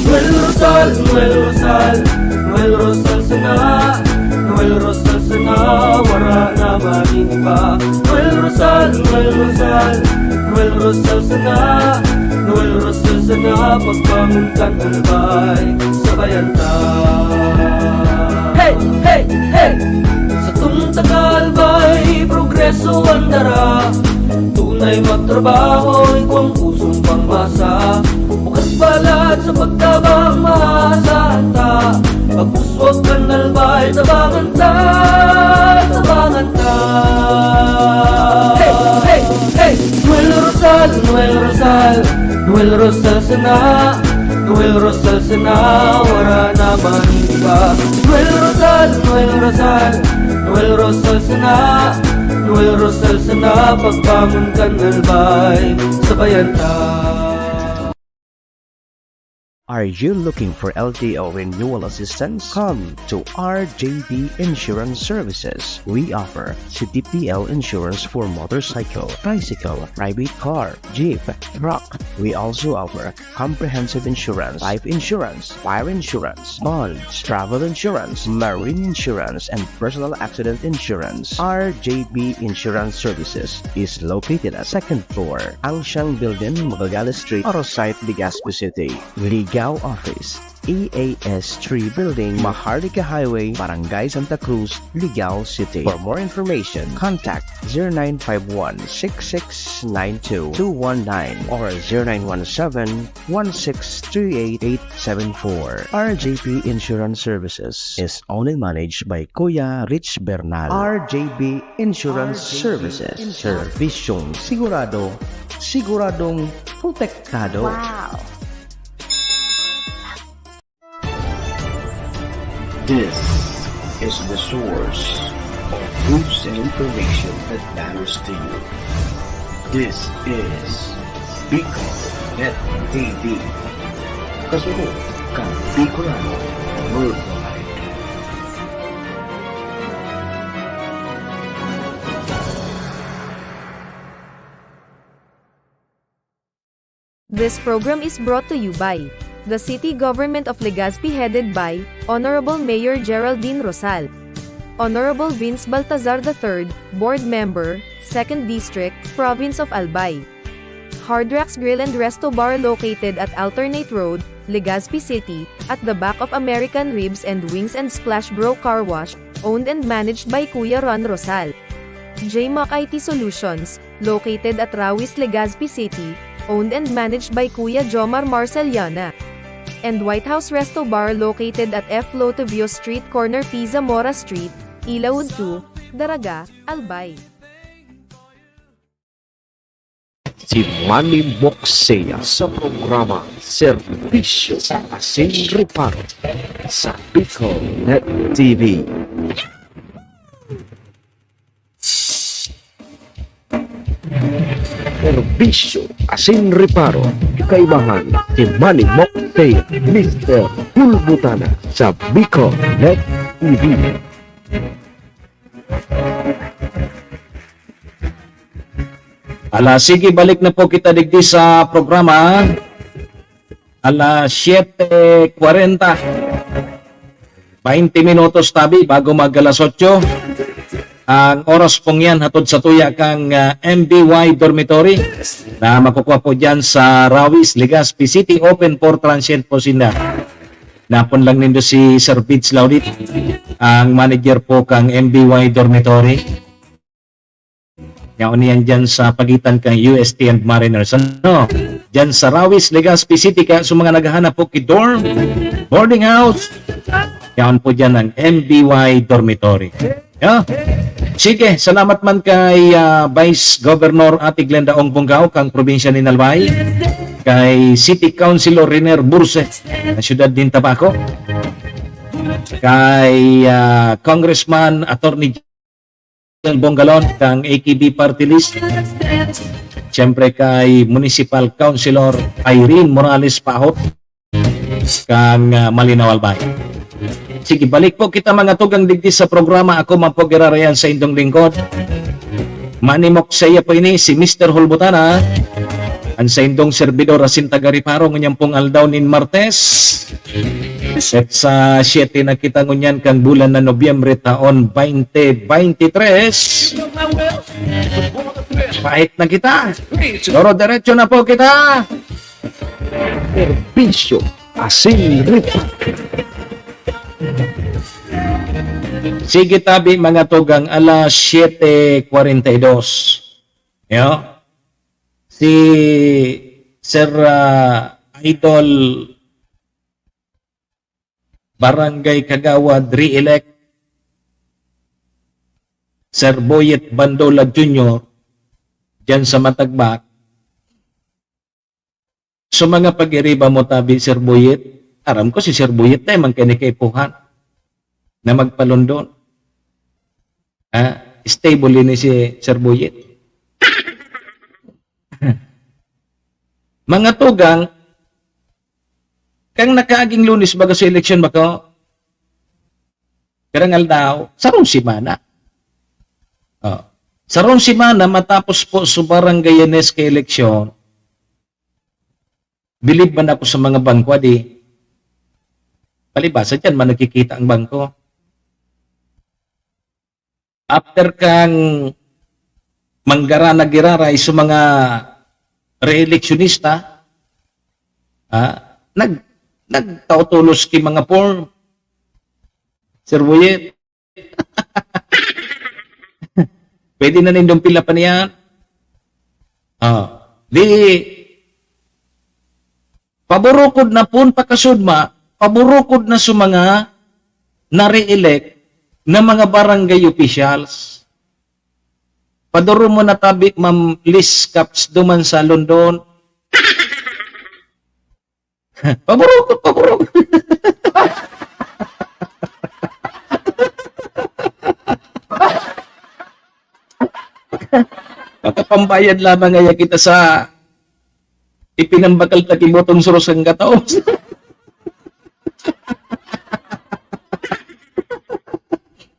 Noel Rosal, Noel Rosal, Noel Rosal sana, Noel Rosal sana, wara na man iba. Noel Rosal, Noel Rosal, Noel Rosal sana, Noel Rosal sana, pagbangon kan Albay, sabayan ta. Hey, hey, hey! Satong taga Albay, progreso an dara. Tunay magtrabaho, igwang pusong pangmasa. Bukas balat sa pagtabang, maasahan ta. Pag-uswag kan Albay, tabangan ta, tabangan ta. Hey, hey, hey! Noel Rosal, Noel Rosal, Noel Rosal sana, Noel Rosal sana, wara na man iba. Noel Rosal, Noel Rosal, Noel Rosal sana, Noel Rosal sana, pagbangon kan Albay, sabayan ta. Are you looking for L T O renewal assistance? Come to R J B Insurance Services. We offer C T P L insurance for motorcycle, tricycle, private car, jeep, truck. We also offer comprehensive insurance, life insurance, fire insurance, bonds, travel insurance, marine insurance, and personal accident insurance. R J B Insurance Services is located at second floor, Angsiang Building, Magallanes Street, Orosite, Legazpi City. Ligao Office, E A S three Building, Maharlika Highway, Barangay Santa Cruz, Ligao City. For more information, contact zero nine five one six six nine two two one nine or zero nine one seven one six three eight eight seven four. R J P Insurance Services is owned and managed by Kuya Rich Bernal. R J P Insurance Services. Serbisyong sigurado, siguradong protektado. Wow! This is the source of news and information that matters to you. This is Bicol Net T V. Kasunod kan Bicolano Worldwide. This program is brought to you by the City Government of Legazpi, headed by Honorable Mayor Geraldine Rosal, Honorable Vince Baltazar the third, Board Member, Second District, Province of Albay. Hard Rocks Grill and Resto Bar, located at Alternate Road, Legazpi City, at the back of American Ribs and Wings and Splash Bro Car Wash, owned and managed by Kuya Ron Rosal. J Mac I T Solutions, located at Rawis, Legazpi City, owned and managed by Kuya Jomar Marceliana. And White House Resto Bar, located at F Lotovio Street, corner P Zamora Street, Ilaud two, Daraga, Albay. Si Manny Moxea sa programa Serbisyo Asin Reparo sa Bicol Net T V. Serbisyo Asin Reparo, kaibahan ni Manny Moxea, Mister Bulbutana sa Bicol Net T V. Ala, sige, balik na po kita digdi sa programa. Alas siyete kwarenta. Baynte minutos tabi bago mag alas otso. Ang oras pong yan, hatod sa tuya kang, ah, M B Y Dormitory na makukuha po dyan sa Rawis, Legazpi City. Open for transient po sinda. Napon lang nindo si Sir Vince Laudit, ang manager po kang M B Y Dormitory. Yaon niyan dyan sa pagitan kan U S T and Mariners. Ano? Dyan sa Rawis, Legazpi City. Kaya sa mga naghahanap po ki dorm, boarding house, yaon po dyan ang M B Y Dormitory. Yeah? Sige, salamat man kay, ah, Vice Governor Ate Glenda Ong Bongao, kang probinsya ni Albay, kay City Councilor Riner Burse, na siyudad din Tabaco, kay, ah, Congressman Attorney Bongalon, kang A K B Party List. Siyempre kay Municipal Councilor Irene Morales Pahot, kang, ah, Malinaw Albay. Sige, balik po kita, mga tugang, digdi sa programa. Ako man po girarayan sa indong lingkod. Manimok sa iya po ini, si Mister Hulbutana. Ang sa indong servidor, asin taga-reparo, ngunyan pong aldaw nin Martes. At sa siyete na kita ngunyan kang bulan na Nobyembre taon twenty twenty-three. Pahit na kita. Pero diretso na po kita. Serbisyo asin report. Sige tabi, mga tugang, alas siyete kwarenta y dos. Yo? Si Sir, ah, Idol Barangay Kagawad re-elect, Sir Boyet Bandola Junior, dyan sa Matagbak. So, mga pag-iriba mo tabi, Sir Boyet, aram ko si Sir Boyet na man kaya ni kaipuhan na magpalondon. Ah, stable ini si Sir Boyet. Mga tugang, kang nakaaging Lunes baga sa eleksyon bako, pirang aldaw, sarong semana. Oh. Sarong semana matapos po sa barangay Yanes ka eleksyon, bilib man ako sa mga bangko, adi. Palibasa dyan, man nagkikita ang bangko. After kang manggara na giraray sa mga re-eleksyonista, ah, nag-, nagtao tolos ki mga form. Sir Boyet. Pwede na nindong pila pa niyan. Ah, di, paburukod na pun pakasudma, paburukod na sa mga na-re-elect na mga barangay officials. Paduro mo na tabi, Ma'am Liz Caps, duman sa London. Paburukod, paburukod. Makapambayad lamang ngaya kita sa ipinambakal ta ki Botong Suros kan kataos.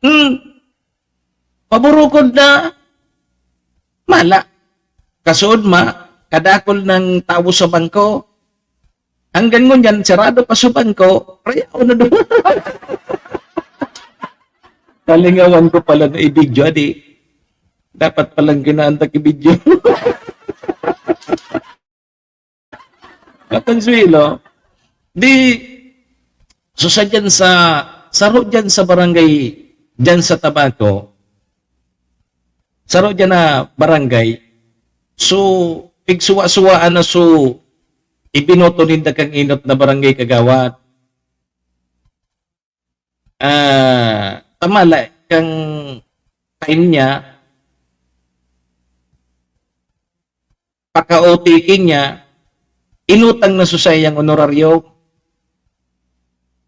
Hmm. Paburukod na mala. Kasuod ma, kadakol ng tawo sa bangko. Hanggang ngunyan, sarado pa sa bangko, rayaw na doon. Nalingawan ko pala na i-video, adi. Dapat palang ginaantak i-video. Kakonsuelo, di, so sa dyan sa, saro dyan sa barangay, dyan sa Tabaco, saro dyan na barangay, so, pigsuwa-suwaan na so, ibinoto ninda kang inot na barangay kagawad. Ah, tamala kang time niya, paka-O T K niya, inutang na sa saiyang honoraryo.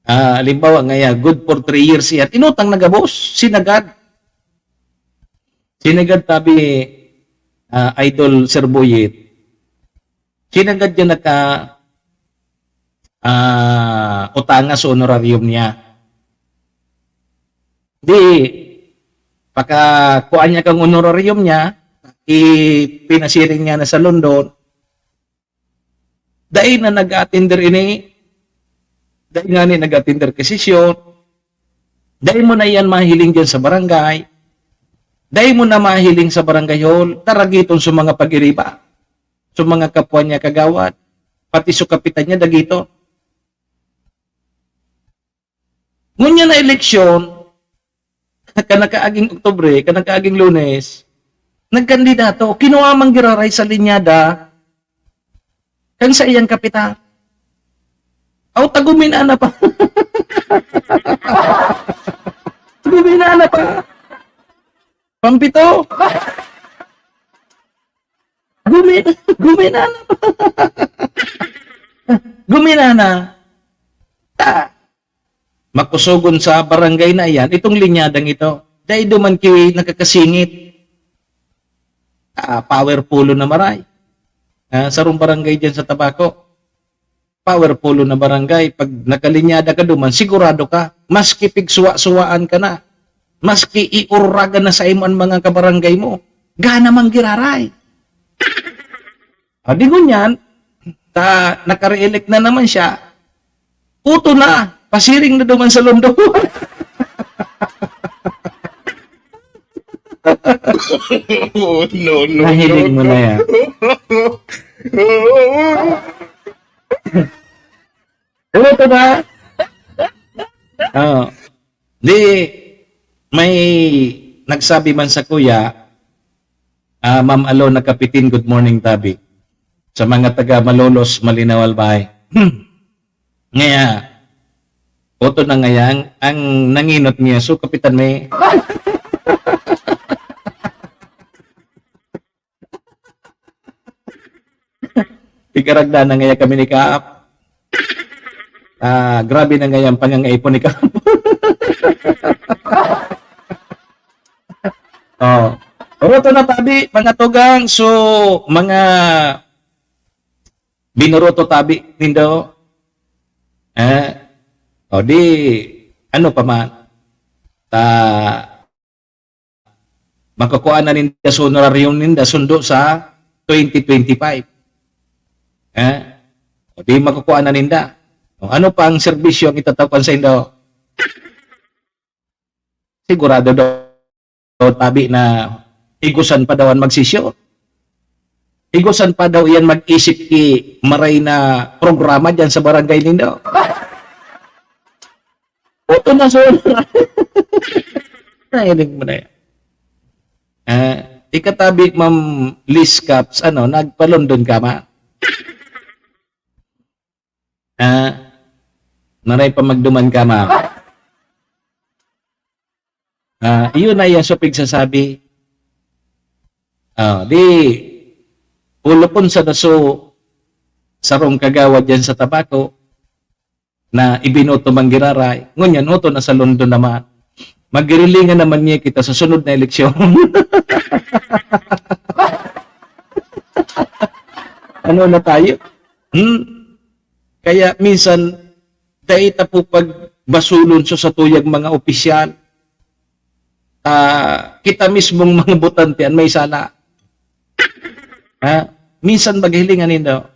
Ah, halimbawa, ngaya, good for three years yan. Inutang na gabos, sinagad. Sinagad tabi, ah, Idol Sir Boyet. Sinagad niya naka, ah, utanga sa honorarium niya. Di, Pakakuan niya kang honorarium niya, ipinasiring niya na sa London. Dai na nag-attender ini, dai nga ni nag-attender ka sesyon, dai mo na yan mahiling dyan sa barangay, dai mo na mahiling sa barangay hall, taragiton sa mga pag-iriba, sa mga kapwa niya kagawad, pati sa kapitan niya, dagito. Ngunyan na eleksyon, kanakaaging Oktubre, kanakaaging Lunes, nagkandidato, kinuha man giraray sa linyada, kan sa iyang kapitan. Aw, tagumin ana pa. Tagumin ana pa. Pampito. Gumin-, guminana. Guminana. Ta, makusogon sa barangay na iyan, itong linyadang ito. Dai duman ki nakakasingit. Ah, power polo na maray. Ah, sarong barangay dyan sa Tabaco. Power polo na barangay. Pag nakalinyada ka duman, sigurado ka. Maski pigsuwa-suwaan ka na. Maski iuragan na sa imo an mga kabarangay mo. Gana man giraray. Ah, di ngunyan, ta, naka-re-elect na naman siya. Puto na, pasiring na duman sa London. Oh, no, no, Nahiling no, mo no. na yan. Puto na. Oh. Di, may nagsabi man sa kuya, ah, Ma'am Alona Kapitin, good morning, tabi. Sa mga taga Malolos, Malinaw, Albay. Ngaya, oto na ngayang, ang nanginot niya, so kapitan may Pigaragda na ngaya kami ni Kaap. Ah, grabe na ngaya ang pangangaipon ni Kaap. Oh. Pero ito na, tabi, mga tugang, so, mga binuroto, tabi, nindo. Eh, o di, ano pa man, ta, makukuha na ninda sa honorarium ninda sundo sa twenty twenty-five. Eh? O di makukuha na ninda. O, ano pang serbisyo ang itatapan sa indo? Sigurado daw, tabi, na igusan pa daw ang magsisyo. Igusan pa daw iyan mag-isip ki maray na programa dyan sa barangay nindo. Puto na, sir. Nahiling mo na yan. Ah, ikatabi, Ma'am Liz Caps, ano, nagpa-London ka, ma? Ah, maray pa magduman ka, ma? Ah, iyon na yan sa pigsasabi. Ah, di, pulupon sa naso, sarong kagawad yan sa Tabaco, na ibinoto man giraray. Ngunyan, oto na sa London naman. Magirilingan naman niya kita sa sunod na eleksyon. Ano na tayo? Hmm? Kaya minsan, dai ta po pagbasulon sa satuyang mga opisyal. Ah, kita mismong mga botante an may sala. Ha? Minsan maghilingan nindo.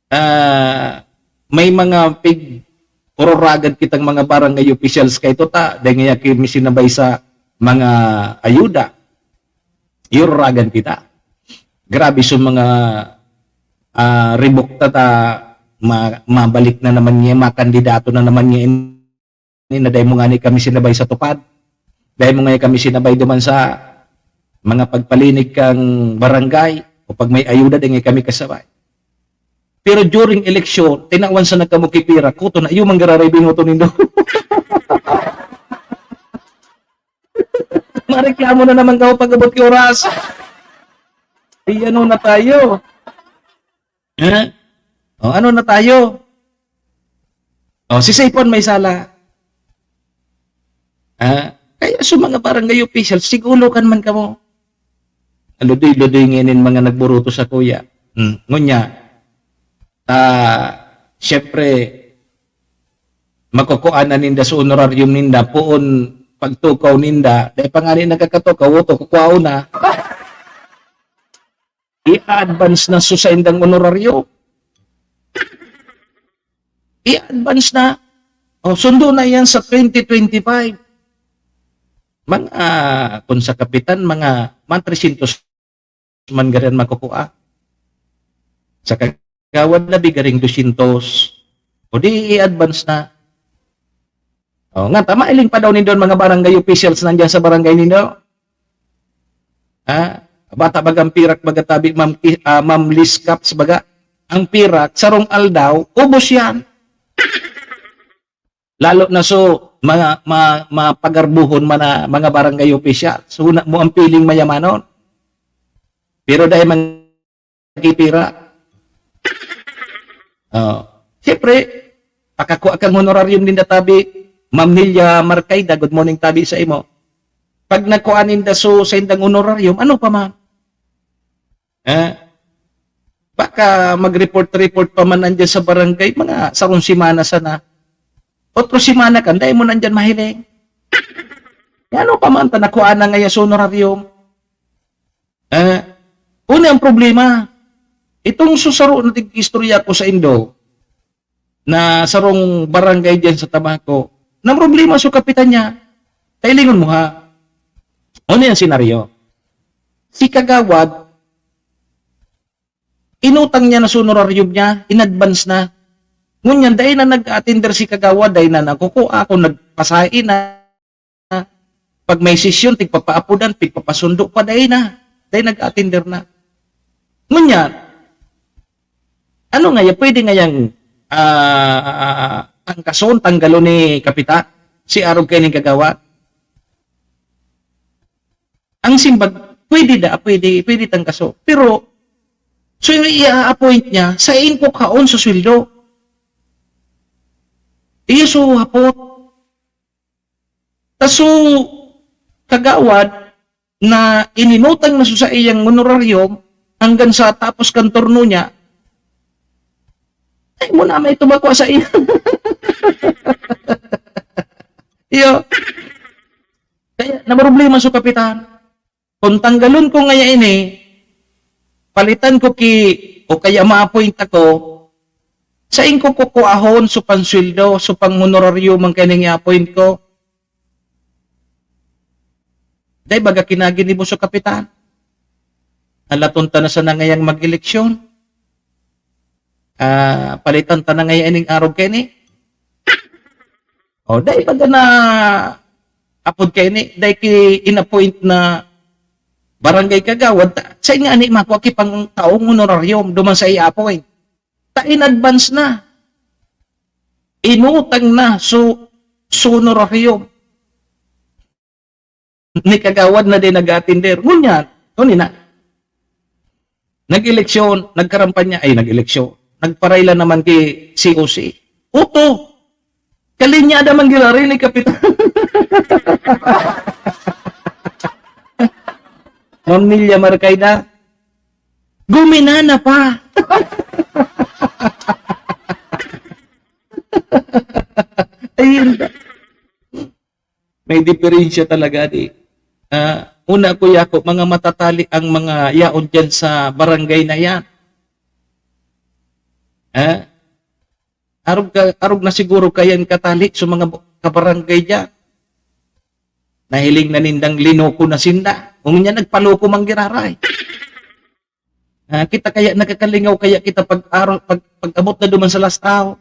Ah, may mga pig-ururagan kitang mga barangay officials kay ito ta, dahil nga kami sinabay sa mga ayuda. Iururagan kita. Grabe sa mga, ah, ribok ta, ta, ma-, mabalik na naman niya, makandidato na naman niya, ini na dahil mo nga ni kami sinabay sa tupad. Dahil mo nga kami sinabay duman sa mga pagpalinig kang barangay o pag may ayuda, dahil nga kami kasabay. Pero during election, tinawan sa nagkamukipira, kuto na, iyo man gararay binoto nindo. Mareklamo na naman ka pag-abot ki oras. Ay, ano na tayo? Ha? O, ano na tayo? O, si Sipon may sala. Ha? Kaya sa mga barangay officials, sigulokan man kamo. Ludoy-ludoy ngayon yung mga nagburuto sa kuya. Hmm. Ngunya, ah, siyempre, makukuha na ninda sa honorarium ninda, poon pagtukaw ninda, dai pa ngani nagkakatukaw, oto, kukuhaon na. I-advance na sa saindang honoraryo. I-advance na. O, sundo na yan sa twenty twenty-five. Mga, kung sa kapitan, mga, mga trescientos man garin makukua. Sa kagawad na bigaring dosyentos. O di, i-advance na. O, nga, tama, iling pa daw nindo ang mga barangay officials nandiyan sa barangay nindo. Ha? Bata bagang pirak baga tabi, Ma'am Ki-, ah, Ma'am Liz Caps baga. Ang pirak, sarong aldaw, ubos yan. Lalo na so, mga, ma-, mapagarbuhon man na mga barangay official. So, na mo ang piling mayamanon. Pero dahil man nagpipira. Oh. Siyempre, pakakua kang honorarium din na tabi. Ma'am Nelia Marcaida, good morning tabi sa imo. Pag nagkuha ninda so sa indang honorarium, ano pa, ma'am? Eh? Baka mag-report-report pa man nandiyan sa barangay, mga sarong semana sana. Otro semana kan, dai mo nandiyan mahiling. Ano pa man, ta nakuha na ngayon sa honorarium. Eh, una ang problema. Itong susaro na tig-istorya ko sa indo, na sarong barangay diyan sa Tabaco, na problema sa kapitan niya, kailingon mo ha. Ano yung senaryo? Si Kagawad, inutang niya na sa honorarium niya, in advance na. Ngunyan, dahil na nag-attender si Kagawad, dahil na nagkukua, kung nagpasahe na, pag may sesyon, tigpapaapodan, tigpapasundo pa, dai na. Dai nag-attender na. Ngunyan, ano nga yan? Pwede nga yang, ah, tangkason, tanggalon ni Kapitan, si arog kaining Kagawad? Ang simbag, pwede da, pwede, pwede tangkaso. Pero, so i-appoint niya, sa ingkok haon sa sweldo. Iyo so hapot. Ta so, Kagawad na ininutang na so sa iyang honorarium hanggang sa tapos kan turno niya, ay mo na may tumakwa sa iya. Iyo. Kaya, naproblema so kapitan. Kung tanggalon ko ngaya ini, palitan ko ki, o kaya ma-appoint ako, sain ko kukuahon so pansweldo, so panghonoraryo man kaining i-appoint ko? Dai baga kinaginibo so kapitan? Halaton ta na sana ngayang mag-eleksyon. Ah, palitan ta na ngaya ining arog kaini. O, dai baga na apod kaini, dai ki in-appoint na barangay kagawad, ta, sa nga ni makwa ki pang taong honorarium, duman sa i-appoint. Ta in advance na. Inutang na, so, so honorarium. Ni kagawad na din nag-atender. Ngunyan, ngunyan na. Nag-eleksyon, nagkarampanya, ay, nag-eleksyon. Nagparayla naman ki C O C. Oto, kalinyada man girari ni Kapitan. Ma'am Nelia Marcaida, guminana pa. Ayun. May diferensya talaga, di. Ah, una, Kuya ko, mga matatali ang mga yaon diyan sa barangay na yan. Ah, arog ka, arog na siguro kayan katali sa mga bu-, kabarangay diyan. Nahiling na nindang linoko na sinda. Kung niya nagpaloko man giraray. Ah, kita kaya nakakalingaw kaya kita pag aro-, pag, pag-abot na duman sa last hour.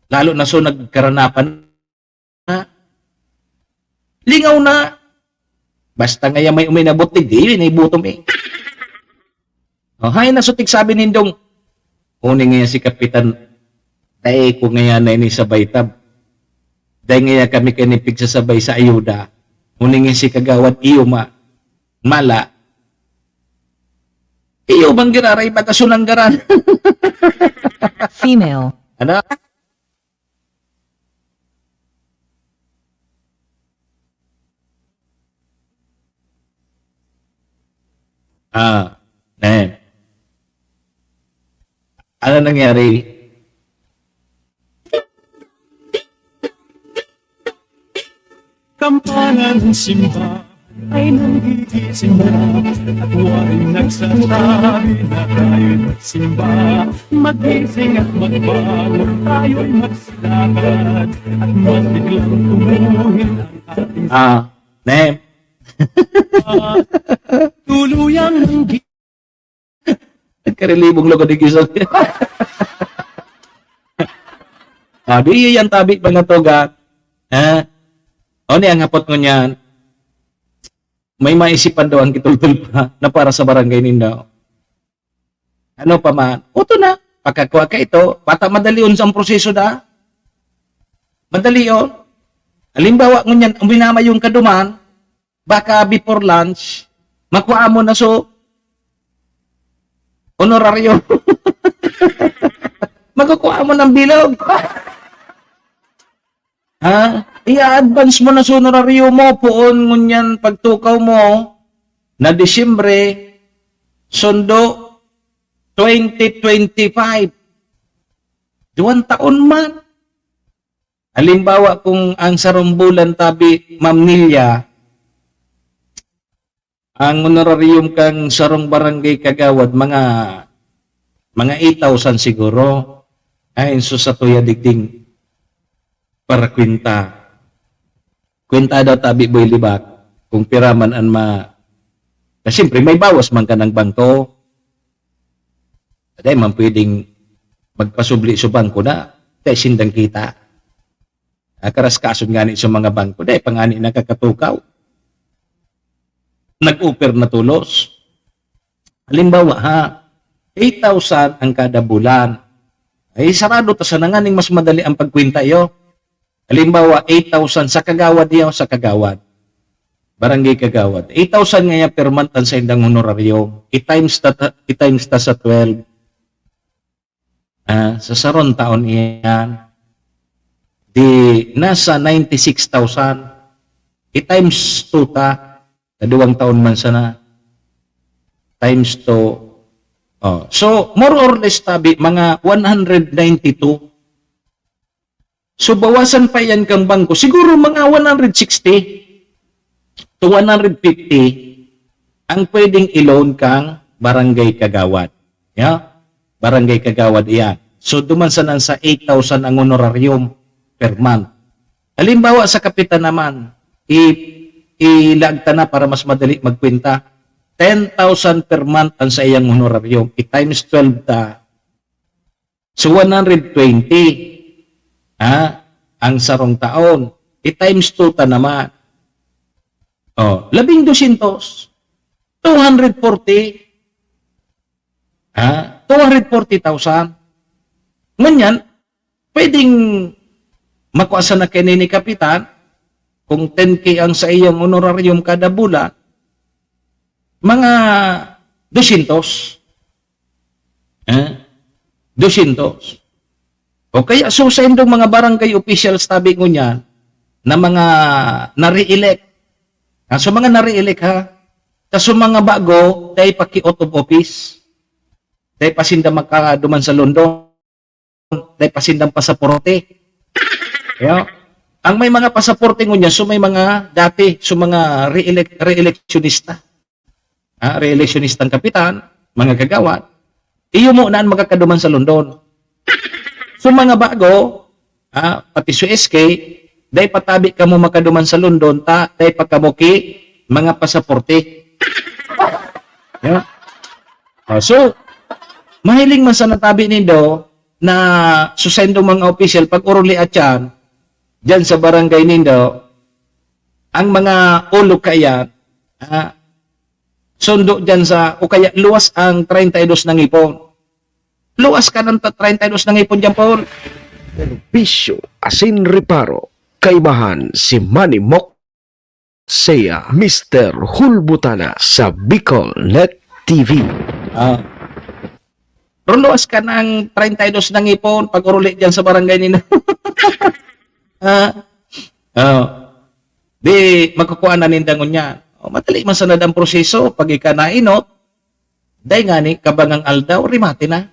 Lalo na so nagkaranapan na. Lingaw na. Basta ngaya may uminabot, digdi, naibutom eh. O, hay na so tigsabi nindong, "Uni ngaya si Kapitan, dai ko ngaya na ini sa baytab. Dai ngaya kami kani pigsasabay sa ayuda. Uni ngaya si Kagawad iyo ma-, mala." Iyo bang giraray baga sunanggaran? Female. Ano? Ah, eh. Ano nangyari? Ang pangalan simba ay nanggigising na, at waring nagsasabi na tayo'y magsimba. Magising at magbangon, tayo'y magsilakad, at mas biglang tumuhin ang ating Ah, name. Tuluyang nanggi- Nagkarilibong lugod yung isa. Ah, di yan tabi, mga tugang. Ha? O, ni ang hapot ko niyan, may maisipan daw ang kitultol pa na para sa barangay ninda. Ano pa man? Oto na, pakakwa ka ito, pata madali on sa proseso da. Madali on. Halimbawa, ngunyan, ang minamayon ka duman, baka before lunch, makuha mo na so, honoraryo. Makukuha mo ng bilog. Ha? I-advance mo na sa honoraryo mo, poon ngunyan pagtukaw mo na Disyembre, sundo twenty twenty-five. Duwang taon man. Halimbawa, kung ang sarong bulan tabi, Ma'am Nilia, ang honorarium kang sarong barangay kagawad, mga, mga eight thousand siguro. Ay, so sa tuya digding para kwenta. Kwenta daw tabi, Boy Libak, kung pira man an ma-, na siyempre, may bawas man ka ng bangko. Dahil man pwedeng magpasubli sa bangko na, dahil sindang kita. Nakaraskason nga ni sa mga bangko, dahil pangani nakakatukaw. Nag-offer na tulos. Halimbawa, ha, eight thousand ang kada bulan. Ay, sarado ta sana nganing mas madali ang pagkwenta iyo. Halimbawa, eight thousand sa kagawad iyo, sa kagawad. Barangay kagawad. Eight thousand ngaya per month ang saindang honoraryo. I-times ta, i-times ta sa twelve. Ah, sa sarong taon iyan, di nasa ninety-six thousand. I-times two ta, sa duwang taon man sana, times two. Oh, so, more or less, tabi, mga one hundred ninety-two. So, bawasan pa yan kang bangko. Siguro mga one hundred sixty to one hundred fifty ang pwedeng i-loan kang barangay kagawad. Ya? Barangay kagawad iyan. So, duman sa nang sa eight thousand ang honorarium per month. Halimbawa, sa kapitan naman, i-, ilagta na para mas madali magkwenta. Ten thousand per month ang sa iyang honorarium. I-times twelve ta. So, one hundred twenty, ha? Ang sarong taon. I-times two ta naman. Oh, labing dosyentos. Two hundred forty. Ha? Two hundred forty thousand. Ngunyan, pwedeng makwa sana kini ni Kapitan, kung ten K ang sa iyong honorarium kada bulan, mga dosyentos. Eh? Dosyentos. O kaya, so, sa indong mga barangay officials, tabi ko niyan, na mga nare-elect. Ah, so, mga nare-elect, ha? Ta so mga bago, dai pa ki-out of office. Dai pa sinda makaduman sa London. Dai pa sindang pasaporte. Yo. Ang may mga pasaporte ngunyan, so may mga dati, so mga re-elec-, re-electionista. Ha, re-electionistang kapitan, mga kagawad, iyo mo na ang makakaduman sa London. So mga bago, ha, pati sa S K, dai pa tabi kamo makaduman sa London, ta, dai pa kamo ki mga pasaporte. Yo. Ah, so, mahiling man sana tabi nindo na susendo mga opisyal, pag-oruli at yan, dyan sa barangay nindo, ang mga ulo kaya, ah, sundo dyan sa, o kaya luwas ang treinta y dos na ngipon. Luwas ka ng ta-, treinta y dos na ngipon dyan, Paul. Serbisyo asin reparo, kaibahan si Manny Mok Sea, Mister Hulbutana sa Bicol Net T V. Ah. Pero luwas ka ng treinta y dos na ngipon pag-oruli dyan sa barangay nina. Ah. Oh. Di, makukuha na ninda ngunyan. Oh, madali man sana ang proseso. Pag ika nainot, dai nga ni, kabangang aldaw, rimate na.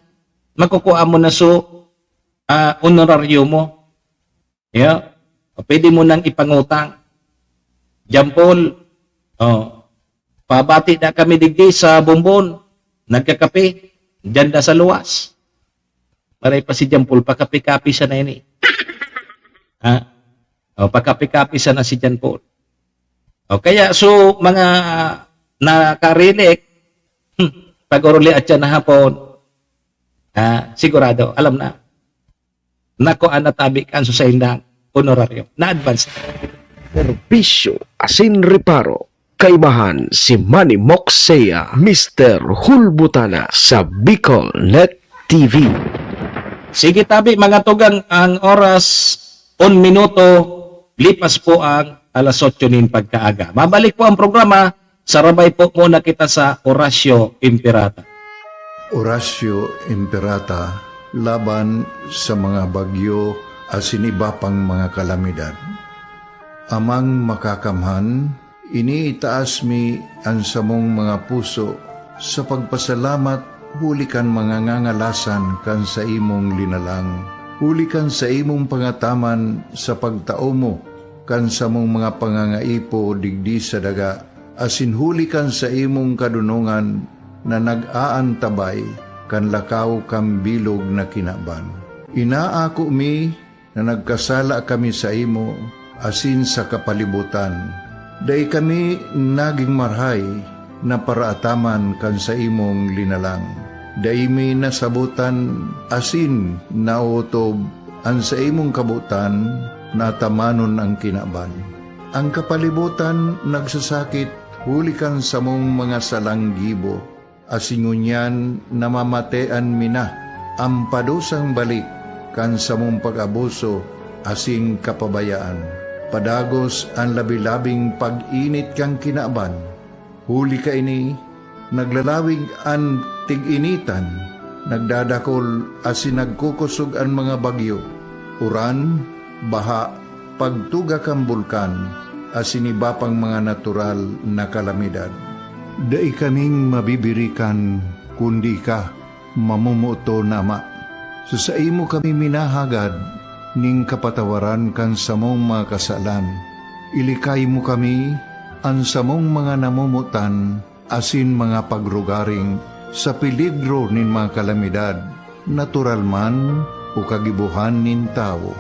Makukuha mo na so, ah, honoraryo mo. Yeah. O pwede mo nang ipangutang. John Paul, oh, pabati na kami digdi sa Bombon. Nagkakape. Diyan na sa luwas. Maray pa si John Paul, pakape-kape sana ini. Ha? O, pakape-kape sana si John Paul. O, kaya, so, mga nakarinig, hmm, pag-oruli at siya na hapon, ah, sigurado, alam na. Nako, ah, natabi kan sa saindang honoraryo. Na-advance na. Serbisyo asin reparo. Kaibahan si Manny Moxea, Mister Hulbutana sa Bicol Net T V. Sige tabi, mga tugang, ang oras, un minuto, lipas po ang alas otso nin pagkaaga. Mabalik po ang programa, sarabay po muna kita sa Oratio Imperata. Oratio Imperata laban sa mga bagyo asin iba pang mga kalamidad. Amang Makakamhan, iniitaas mi an samong mga puso sa pagpasalamat huli kan mga ngangalasan kan saimong linalang, huli kan saimong pangataman sa pagtao mo kan samong mga pangangaipo digdi sa daga, asin huli kan saimong kadonongan na nag-aantabay kan lakaw kan bilog na kinaban. Inaako mi na nagkasala kami saimo asin sa kapalibutan. Dai kami nagin marahay na paraataman kan saimong linalang. Dai mi nasabotan asin naotob an saimong kabotan na atamanon an kinaban. An kapalibotan nagsasakit huli kan samong mga salang gibo, asin ngunyan namamatean mi na an padusang balik kan samong pag-abuso asin kapabayaan. Padagos an labi-labing pag-init kan kinaban. Huli kaini, naglalawig an tig-initan, nagdadakol asin nagkukosog an mga bagyo, uran, baha, pagtuga kan bulkan, asin iba pang mga natural na kalamidad. Dai kaming mabibirikan, kundi ika, mamomoton na Ama. Sa saimo kami minahagad nin kapatawaran kan samong mga kasalan. Ilikay mo kami, an samong mga namomotan, asin mga pagrugaring sa peligro nin mga kalamidad, natural man o kagibohan nin tawo.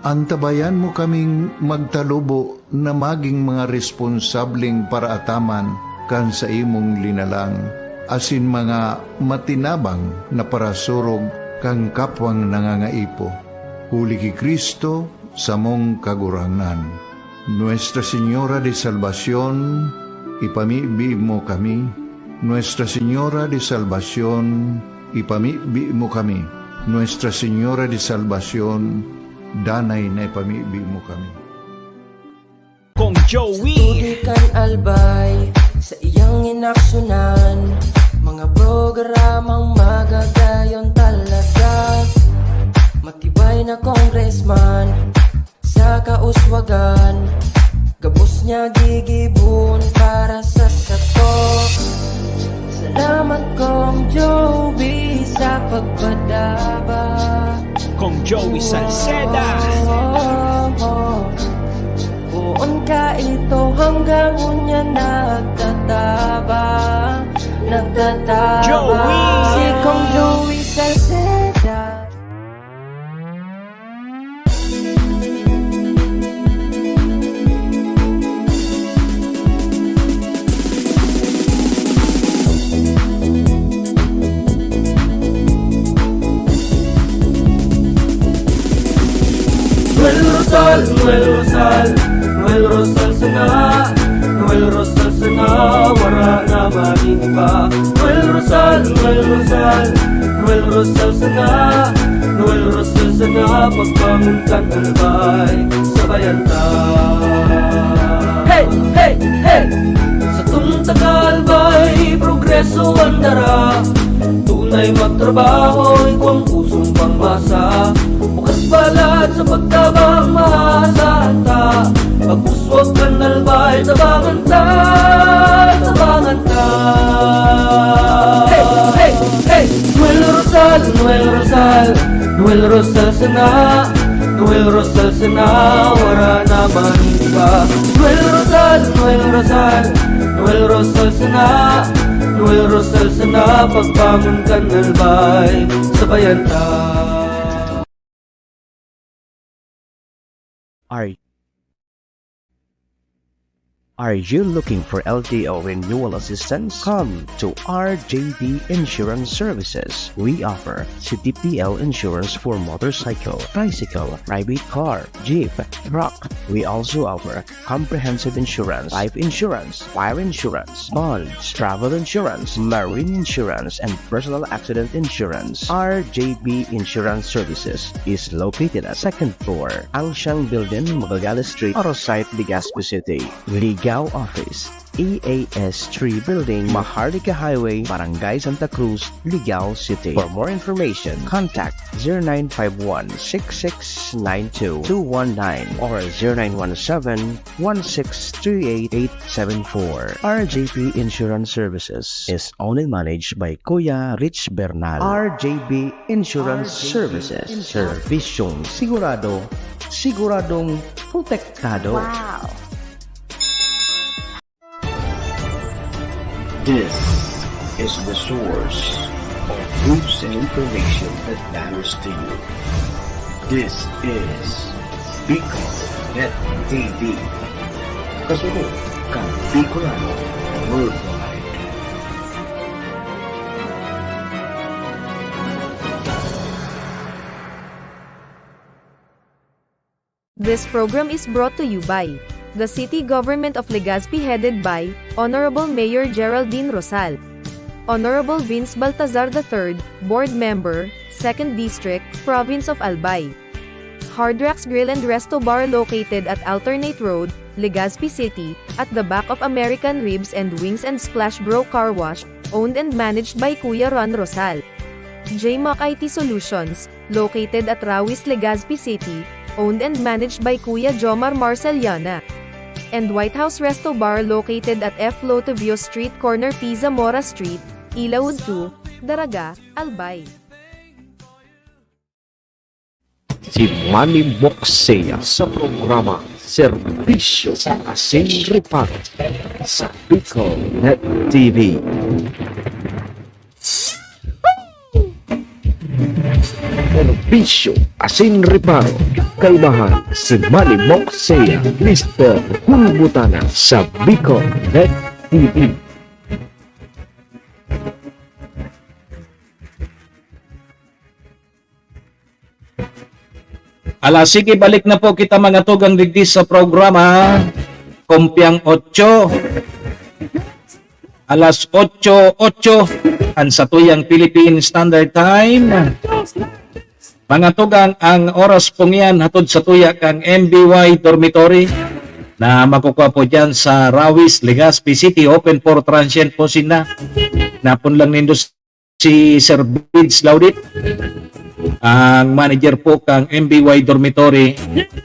Antabayan mo kaming magtalubo na magin mga responsableng paraataman kan saimong linalang, asin mga matinabang na parasurog kan kapwang nangangaipo. Huli ki Cristo, samong Kagurangnan. Nuestra Señora de Salvacion, ipamibi mo kami. Nuestra Señora de Salvacion, ipamibi mo kami. Nuestra Señora de Salvacion, danay na ipamibi mo kami. Kong Joey. Tubig kan Albay, sa iyang inaksyunan, mga programang magagayon talaga. Matibay na congressman, sa kauswagan, gabos niya gigibon para sa sato. Salamat, Kong Joey, sa pagpadaba. Kong Joey Salceda. Poon ka ito hanggang unya nagtataba, nagtataba. Joey! Si Kong Joey Salceda. Noel Rosal, Noel Rosal, Noel Rosal sana, Noel Rosal sana, wara na magin iba. Noel Rosal, Noel Rosal, Noel Rosal sana, Noel Rosal sana, pagbangon kan Albay, sabayan ta. Hey, hey, hey! Sa tunta ka Albay, progreso ang dara. Tunay magtrabaho, igwang pusong pangmasa. Bukas palad sa pagtabang, maasahan ta. Pag-uswag kan Albay, tabangan ta, tabangan ta. Hey, hey, hey! Noel Rosal, Noel Rosal, Noel Rosal sana. Noel Rosal sana, wala naman iba. Noel Rosal, Noel Rosal, Noel Rosal sana, Noel Rosal sana, pagbangon kan Albay, sabayan ta. Are Are you looking for L T O renewal assistance? Come to R J B Insurance Services. We offer C T P L insurance for motorcycle, tricycle, private car, jeep, truck. We also offer comprehensive insurance, life insurance, fire insurance, bonds, travel insurance, marine insurance, and personal accident insurance. R J B Insurance Services is located at second floor, Angsiang Building, Magallanes Street, Oro Site, Legazpi City. Ligao Office, E A S three Building, Maharlika Highway, Barangay Santa Cruz, Ligao City. For more information, contact zero nine five one six six nine two two one nine or zero nine one seven one six three eight eight seven four. R J P Insurance Services is owned and managed by Kuya Rich Bernal. R J B Insurance Services. Serbisyong sigurado, siguradong protektado. Wow! This is the source of news and information that matters to you. This is Bicol Net T V. Kasunod kan Bicolano Worldwide. This program is brought to you by the City Government of Legazpi, headed by Honorable Mayor Geraldine Rosal, Honorable Vince Baltazar the third, Board Member, Second District, Province of Albay. Hard Rocks Grill and Resto Bar, located at Alternate Road, Legazpi City, at the back of American Ribs and Wings and Splash Bro Car Wash, owned and managed by Kuya Ron Rosal. J Mac I T Solutions, located at Rawis, Legazpi City, owned and managed by Kuya Jomar Marceliana. And White House Resto Bar, located at F Lotovio Street, corner P. Zamora Street, Ilaud two, Daraga, Albay. Si Manny Moxea sa programa Serbisyo Asin Reparo sa Bicol Net T V. Serbisyo Asin Reparo, kaibahan si Manny Moxea, Mister Hulbutana sa Bicol Net T V. Ala, sige, balik na po kita, mga tugang, digdi sa programa, Kumpiang Otso. Alas otso, otso, an satuyang Philippine Standard Time. Mga tugang, ang oras pong yan, hatod satuya kang M B Y Dormitory na makukuha po dyan sa Rawis, Legazpi City. Open for transient po sina. Napon lang nindo si Sir Bids Laudit, ang manager po kang M B Y Dormitory.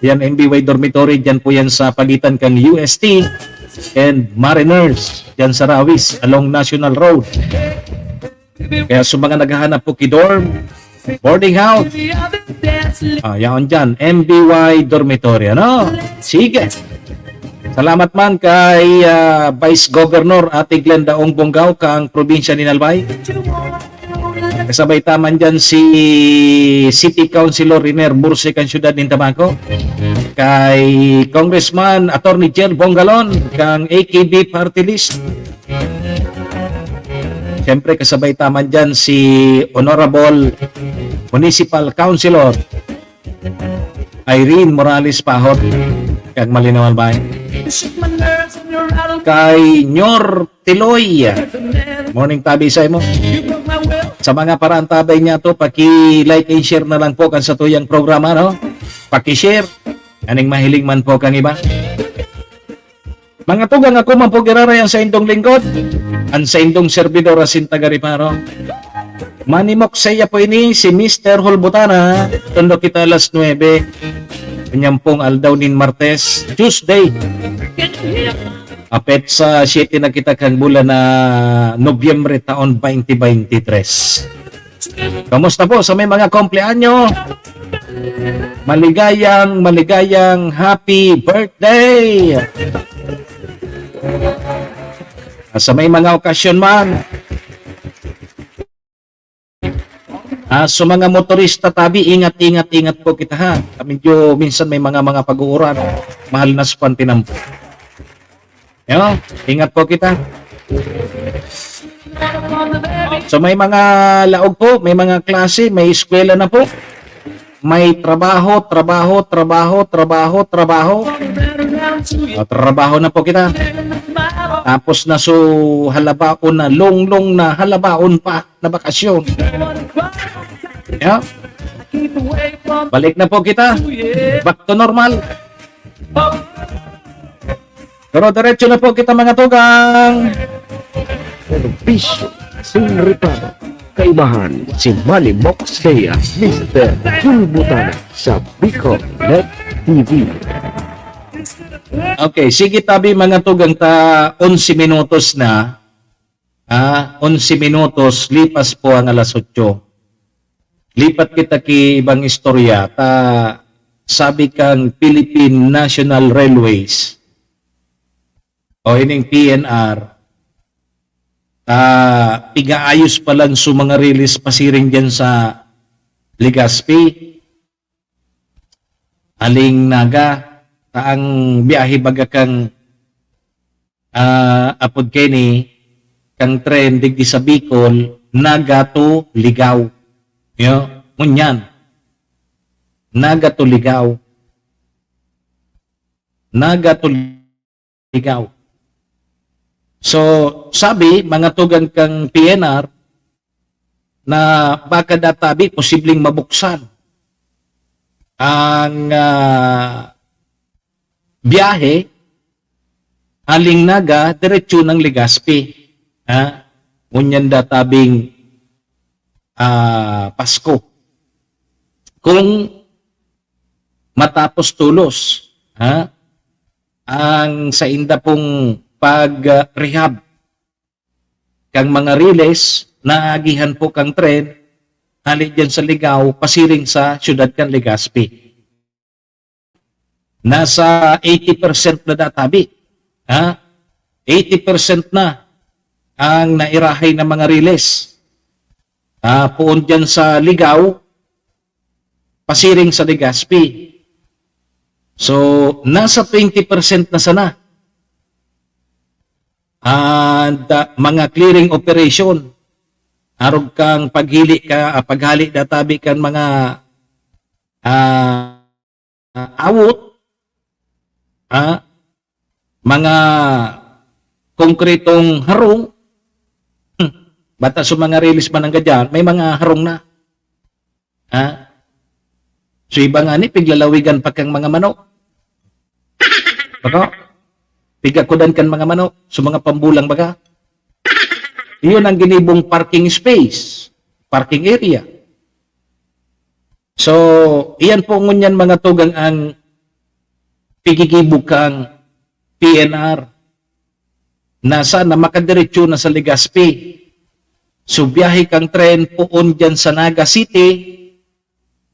Yan, M B Y Dormitory, dyan po yan sa pagitan kang U S T and Mariners, dyan sa Rawis, along National Road. Kaya sa mga naghahanap po ki dorm, boarding house, ah, yaon dyan, M B Y Dormitory, ano? Sige. Salamat man kay, ah, Vice Governor Ate Glenda Ong Bongao kang probinsya nin Albay. Kasabay ta man dyan si City Councilor Riner Burse kang syudad nin Tabaco. Kay Congressman Attorney Jel Bongalon kang A K B Party List. Siyempre, kasabay ta man dyan si Honorable Municipal Councilor Irene Morales Pahot. Kag malinawan ba? Kay Nyor Tiloy. Morning tabi sa imo. Sa mga paraantabay niya to, paki-like and share na lang po kan satuyang programa, no? Paki-share. Aning mahiling man po kang iba. Mga tugang, ako man po giraray ang saindong lingkod, ang saindong servidor asin taga-Reparo. Manimok saiya po ini si Mister Hulbutana, tondo kita alas nuebe. Kanyang pong aldaw nin Martes, Tuesday. Apet sa siyete na kita kang bulan na Nobyembre taon twenty twenty-three. Kamusta po sa may mga kumpleanyo? Maligayang, maligayang happy birthday! Ah, sa may mga okasyon man, ah, sa mga motorista tabi, ingat, ingat, ingat po kita ha. Medyo minsan may mga, mga pag-uuran. Mahal na sa pantinampo. Yo, ingat po kita. So may mga laog po, may mga klase, may eskwela na po. May trabaho, trabaho, trabaho, trabaho, trabaho. Ah, trabaho na po kita. Tapos na so halabaon na, longlong na, halabaon pa na bakasyon. Yeah? Balik na po kita. Back to normal. Pero diretso na po kita, mga tugang. Serbisyo sin reparo. Kaibahan si Manny Box Day at Mister Jun Butana sa Bicol Net T V. Okay, sige tabi, mga tugang, ta onse minutos na. Ah, onse minutos, lipas po ang alas otso. Lipat kita ki ibang istorya, ta sabi kang Philippine National Railways o ining P N R, ah, pigaayos pa lang so mga rilis pasiring diyan sa Legazpi. Aling Naga, ta ang biyahe baga kang, ah, apod keni, kang tren digdi sa Bicol, Naga to Ligao. Yo, ngunyan. Naga to Ligao. Naga to Ligao. So, sabi, mga tugang kang P N R, na baka databi posibleng mabuksan ang, ah, biyahe aling Naga diretso ng Legazpi. Ha? Ngunyan databing, ah, Pasko. Kung matapos tulos, ha? Ang sainda pong pag-rehab kang mga riles, naagihan po kang tren, hali diyan sa Ligao, pasiring sa siyudad kan Legazpi. Nasa eighty percent na databi. Ha? Eighty percent na ang nairahay na mga riles. Ah, poon diyan sa Ligao, pasiring sa Legazpi. So, nasa twenty percent na sana. And, ah, mga clearing operation, arog kang paghili ka, ah, paghali databi kan mga, ah, awot, ah, mga konkretong harong, hmm, bata sa mga rilis man ang gadyan, may mga harong na. Ha? So, iba nga ni, piglalawigan pa kang mga manok. Bako? Pigakudan kan mga manok, sa mga pambulang baga. Iyon ang ginibong parking space, parking area. So, iyan po ngunyan, mga tugang, ang pigigibo kang P N R na sana makadiretso na sa Legazpi. So, biyahe kang tren poon diyan sa Naga City,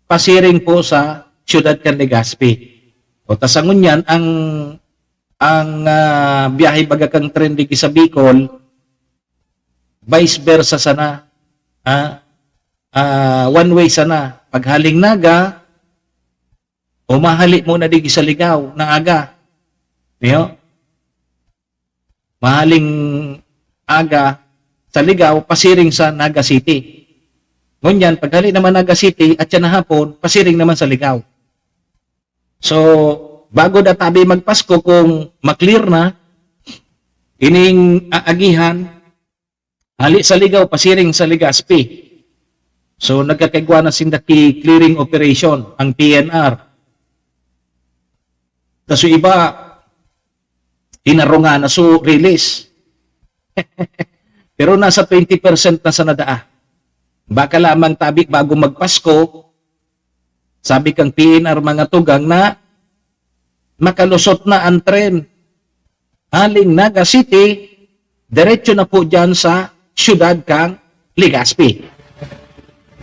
pasiring po sa siyudad kan Legazpi. O ta sa ngunyan, ang, ang, ah, biyahe baga kang tren digdi sa Bicol, vice versa sana. Ah, ah, one way sana. Paghaling Naga, o mahali muna digdi sa Ligao na aga. Niyo? Mahaling aga sa Ligao, pasiring sa Naga City. Ngunyan, paghali naman Naga City, at siya na hapon, pasiring naman sa Ligao. So, bago databi magpasko, kung maklear na, ining aagihan, hali sa Ligao, pasiring sa Legazpi. So, nagkakaigwa na sinda ki clearing operation, ang P N R. Kaso iba, hinarungan na, so release. Pero nasa twenty percent na sana daa. Baka lamang tabi bago magpasko, sabi kang P N R mga tugang na makalusot na ang tren. Haling Naga City, diretso na po dyan sa siyudad kang Legazpi.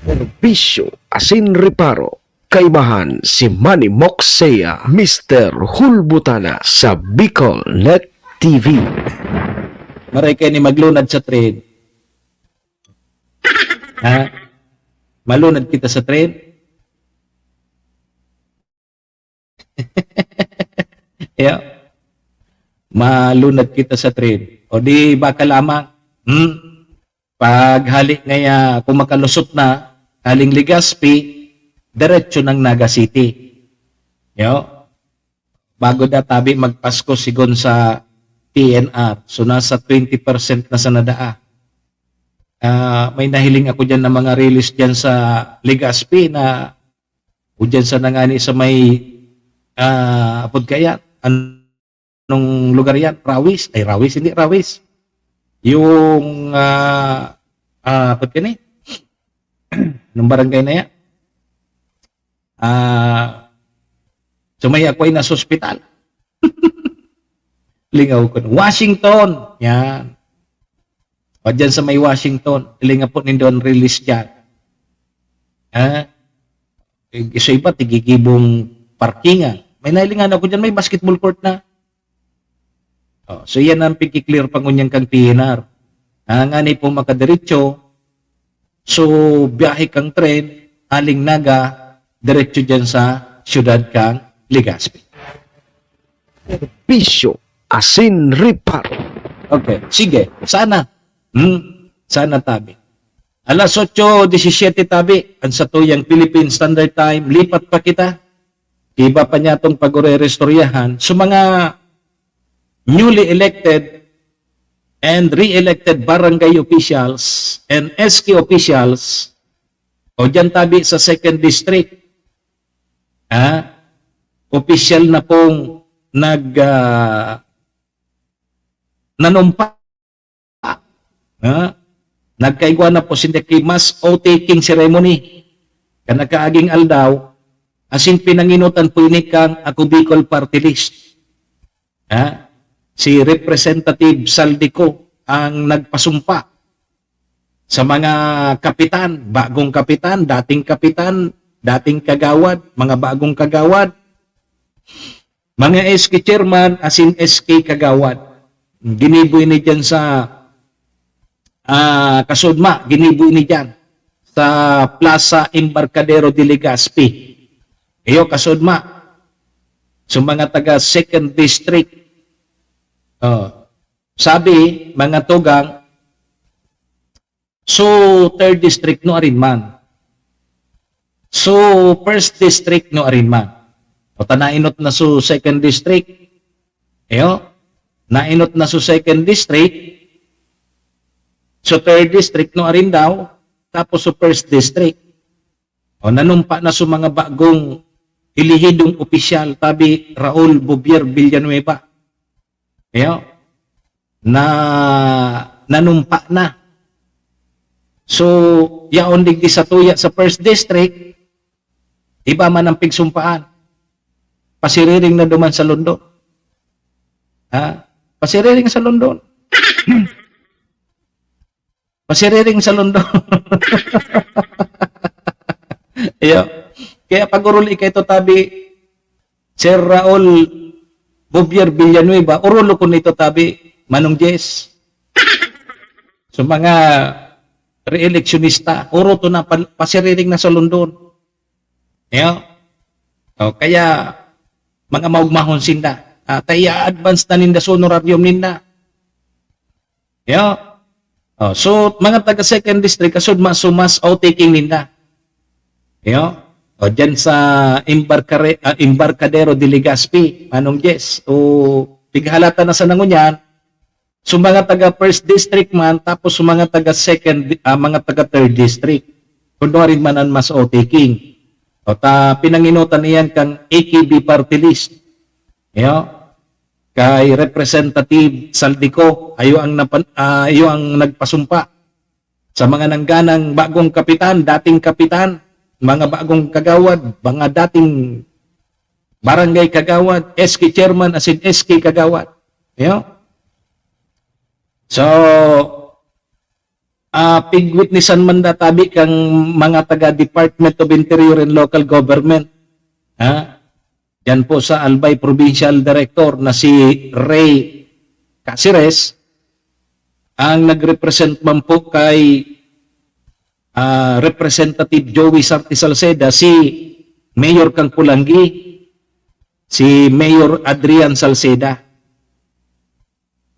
Serbisyo asin reparo. kaibahan si Manny Moksea, Mister Hulbutana sa Bicol Net T V. Maray kayo ni maglunad sa trade. Ha? Malunad kita sa trade? Yeah. Malunad kita sa trade. O di baka lamang, hmm? Pag hali ngaya, kung makalusot na, haling Legazpi, diretso ng Naga City. Yo? Bago da tabi magpasko sigon sa P N R. So, nasa twenty percent na sa nadaa. Ah, may nahiling ako dyan na mga release dyan sa Legazpi na, o dyan sa nangani sa may, ah, apod kaya, anong lugar yan? Rawis? Ay, Rawis, hindi Rawis. Yung, ah, ah, apod kani? Anong barangay na yan? Ah, so may ako ay nasa ospital. Lingaw ko. Washington. Yan. O dyan sa may Washington. Lingaw po nindo ang release dyan. Ha? Sa iba, tigigibong parkingan. May nahilingan ako dyan, may basketball court na. Oh, so yan ang pigki-clear pa ngunyan kang P N R. Nangangani po makadiretso, so biyahe kang tren, aling Naga, diretso dyan sa syudad kang Legazpi. Bisyo, asin reparo. Okay, sige. Sana. Hmm? Sana tabi. Alas otso disisiyete tabi, ang satuyang Philippine Standard Time, lipat pa kita. Iba pa niya itong pag-urerestoryahan. So, mga newly elected and re-elected barangay officials and S K officials, o dyan tabi sa second district, ha? Opisyal na pong nag, ah, nanumpa. Ha? Nagkaigwa na po sinda ki mass oath-taking ceremony. Kan nakaaging aldaw, asin pinanginutan po ini kan Ako Bicol Party List. Ha? Si Representative Zaldy Co ang nagpasumpa sa mga kapitan, bagong kapitan, dating kapitan, dating kagawad, mga bagong kagawad, mga S K chairman, asin S K kagawad. Ginibo ini dyan sa, ah, Kasudma, ginibo ini dyan sa Plaza Embarcadero de Legazpi. Iyo, Kasudma. So, mga taga second district, oh, sabi, mga tugang, so, third district no arin man. So, first district no arin man. O ta nainot na so second district. Iyo, nainot na so second district. So, third district no arin daw. Tapos so first district. O nanumpa na so mga bagong elehidong opisyal, tabi Raul Bobier Villanueva. Iyo. Na nanumpa na. So, yaon digdi sa tuya sa first district, iba man ang pigsumpaan. Pasiriring na duman sa London. Ha? Pasiriring sa London. Pasiriring sa London. Iyo. Kaya pag-uruli kayo to tabi, Sir Raul Bobier Villanueva, urulo ko nito tabi, Manong Jess. So mga re-electionista, uro to na pa-, pasiriring na sa London. Iyo. O, kaya, mga maugmahon sinda. Ah, ta i-advance na ninda sa honorarium ninda. Iyo. O, so, mga taga second district, kasud mas, so mas outtaking ninda. Iyo. O, dyan sa Embarcare-, ah, Embarcadero de Legazpi, Manong Jess. O, pighalata na sa nangunyan, so, mga taga first district man, tapos so mga taga second, ah, mga taga third district. Kunwari man ang mas outtaking. O ta, pinanginutan iyan kang A K B party list. Iyo, kay Representative Zaldy Co, ayo ang napan-, ah, ayo ang nagpasumpa. Sa mga nangganang bagong kapitan, dating kapitan, mga bagong kagawad, mga dating barangay kagawad, S K chairman, asin S K kagawad. Iyo. So, ah, pigwitnisan man da tabi kang mga taga Department of Interior and Local Government. Ha? Diyan po sa Albay Provincial Director na si Ray Caceres, ang nag-represent man po kay, ah, Representative Joey Sarte Salceda, si Mayor kang Polangui, si Mayor Adrian Salceda.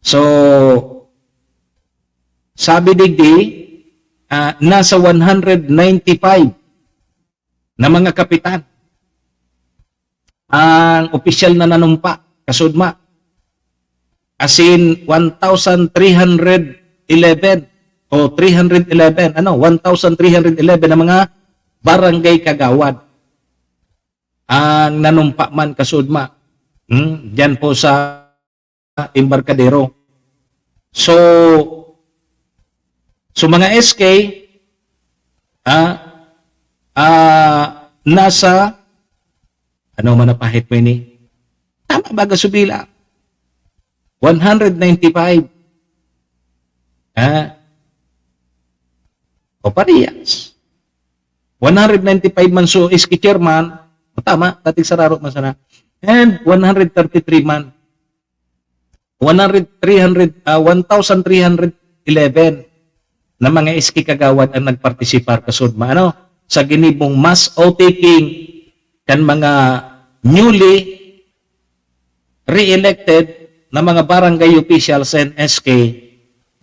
So, sabi digdi, ah, nasa one hundred ninety-five na mga kapitan ang opisyal na nanumpa, kasudma. As in, one thousand three hundred eleven o three hundred eleven, ano, one thousand three hundred eleven na mga barangay kagawad ang nanumpa man, kasudma. Hmm? Diyan po sa embarkadero. So, so mga S K, ah, ah, nasa, ano man napahit mo ini? Tama ba, Gasubila? One hundred ninety-five. Ha? O parehas. One hundred ninety-five man so S K chairman, tama, dating sararo man sana. And one hundred thirty-three man. One hundred, three hundred, ah, one thousand three hundred eleven na mga S K kagawad ang nagpartisipar, kasudma, ano, sa ginibong mass oath-taking kan mga newly re-elected na mga barangay officials and S K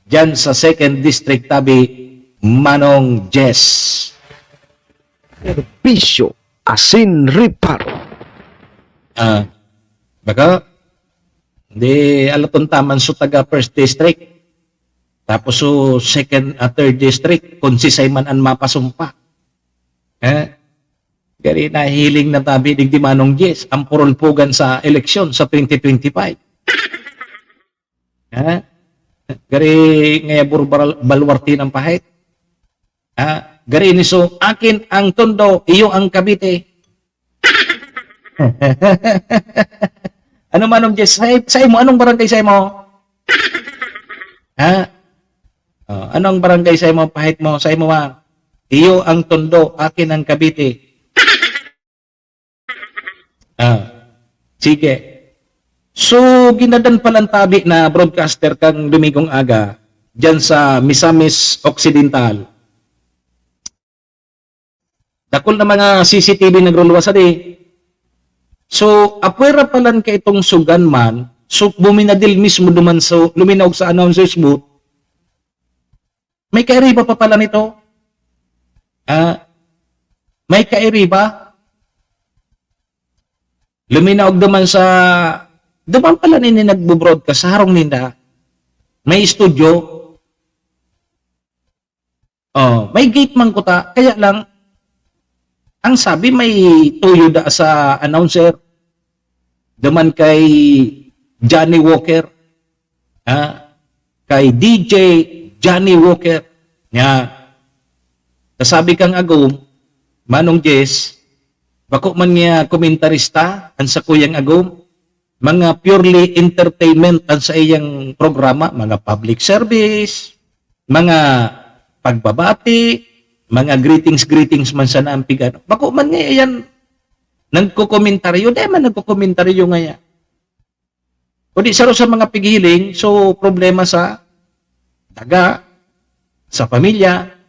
diyan sa second district tabi, Manong Jess. Serbisyo asin reparo. Ah, baka, di alaton taman so taga first district. Tapos so second, ah, third district, konsesay man an mapasumpa. Eh, gari nahiling na tabi digdi Manong Jess, ang purulpugan sa eleksyon sa twenty twenty-five. Ha? Gari ngaya burbal-, balwarte ng pahit. Ha? Gari ini so, akin ang Tondo, iyo ang Cavite. Ano, Manong Jess? Sa, sa imo, anong barangay sa imo? Ha? Oh, anong barangay sa imo? Pahit mo, sa imo, ah. Iyo ang Tondo, akin ang Cavite. Ah, sige. So, ginadan palan tabi na broadcaster kang Domingong aga, dyan sa Misamis Occidental. Dakul na mga C C T V nagruluwas sadi. So, apwera palan ka itong sugan man, so, buminadil mismo duman so, luminaog sa announcer's booth, may kairiba pa pala nito. Ah, may kairiba. Luminaog duman sa, duman pala nini nagbo-broadcast sa harong ninda. May studio. Oh, may gate man kuta. Kaya lang, ang sabi may tuyo da sa announcer. Duman kay Johnny Walker. Ha? Kay D J Johnny Walker. Nga, kasabi kang agom, Manong Jess, bako man niya komentarista, ang sakuyang agom, mga purely entertainment ang sa iyang programa, mga public service, mga pagbabati, mga greetings, greetings man sana ang pigano. Bako man niya yan nagkokomentaryo, di man nagkokomentaryo ngaya. Kundi saro sa mga pighiling, so problema sa daga, sa pamilya.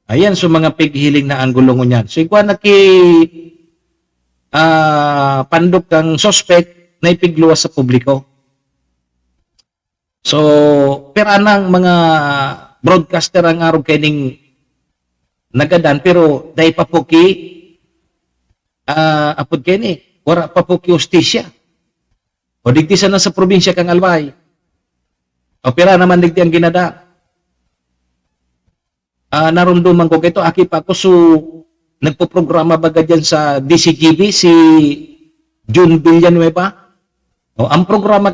Ayan, so mga pighiling na anggulo ngunyan. So, igwa na ki, ah, pandok kang suspect na ipigluwas sa publiko. So, pira nang mga broadcaster ang arog kaining nagadan, pero dai pa po ki, ah, apod kaini, wara pa po ki hustisya. O digdi sana sa probinsya kang Albay. O pira naman digdi ang ginada. Ah, narumduman ko kito, aki pa ako, so, nagpoprograma baga dyan sa D C G B, si Jun Villanueva. O, ang programa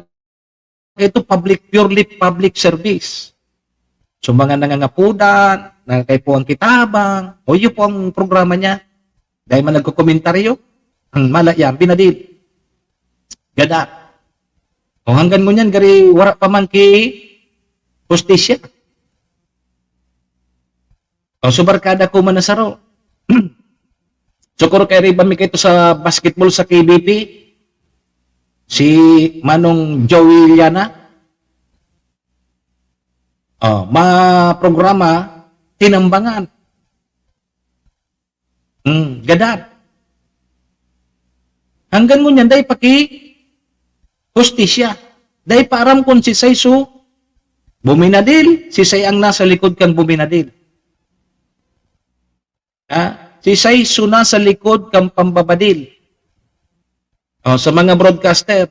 ito, public, purely public service. So, mga nangangapudan, nangangaipo ang kitabang, o, yun po ang programa niya. Dahil man nagkokomentaryo, ang mala yan, binadil. Gada. O, hanggang ngunyan, gari, wara pa man ki hustisya. O, so barkada ko man na saro. Sukuro kay riba mi kaito sa basketball sa K B P. Si Manong Joey Llana. O, ma programa, tinambangan. Hmm, gadan. Hanggang ngunyan, dai pa ki hustisya. Dai pa aram kun sisay su buminadil, sisay ang nasa likod kan buminadil. Ha? Sisay su nasa likod kan pambabadil. O, sa mga broadcaster.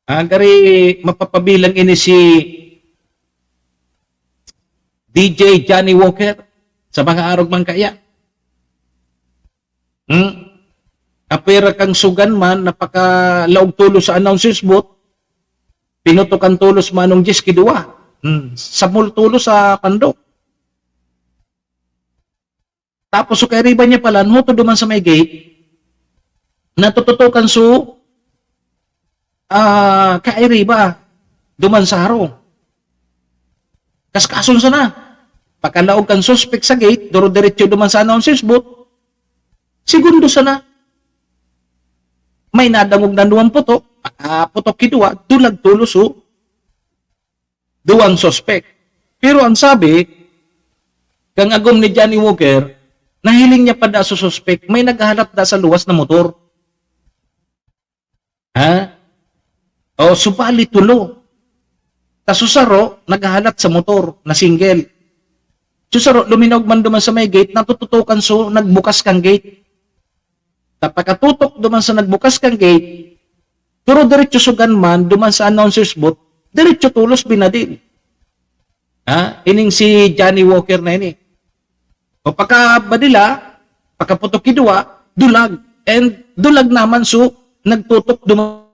Ah, gari mapapabilang ini si D J Johnny Walker sa mga arog man kaya. Hmm? Apera kang sugan man, napakalaog tulos sa announcer's booth, pinutokan tulos manong Diyes ki duwa. Hmm. Samol tulos sa pandok. Tapos so kairiba niya pala, nuto duman sa may gate, natututukan so, ah, kairiba, duman sa harong. Kaskason sana. Pagkalaog kan suspek sa gate, duro-diretso duman sa announcer's booth, segundo sana. May nadangog na duwang putok, pagkaputok ki duwa, dulag tulos, oh. Duwang suspek. Pero ang sabi, kang agom ni Johnny Walker, nahiling niya pa da sa suspek, may naghahalat da sa luwas na motor. Ha? O, subali tulo. Ta so saro, naghahalat sa motor na single. So saro, luminaog man duman sa may gate, natututukan so, nagbukas kang gate. Ta pakatutok duman sa nagbukas kang gate, pero diretso sugan man duman sa announcer's booth, diretso tulos binadil. Ha? Ining si Johnny Walker na ini. O pakabadila, pakaputok ki duwa, dulag. And dulag naman so, nagtutok duman.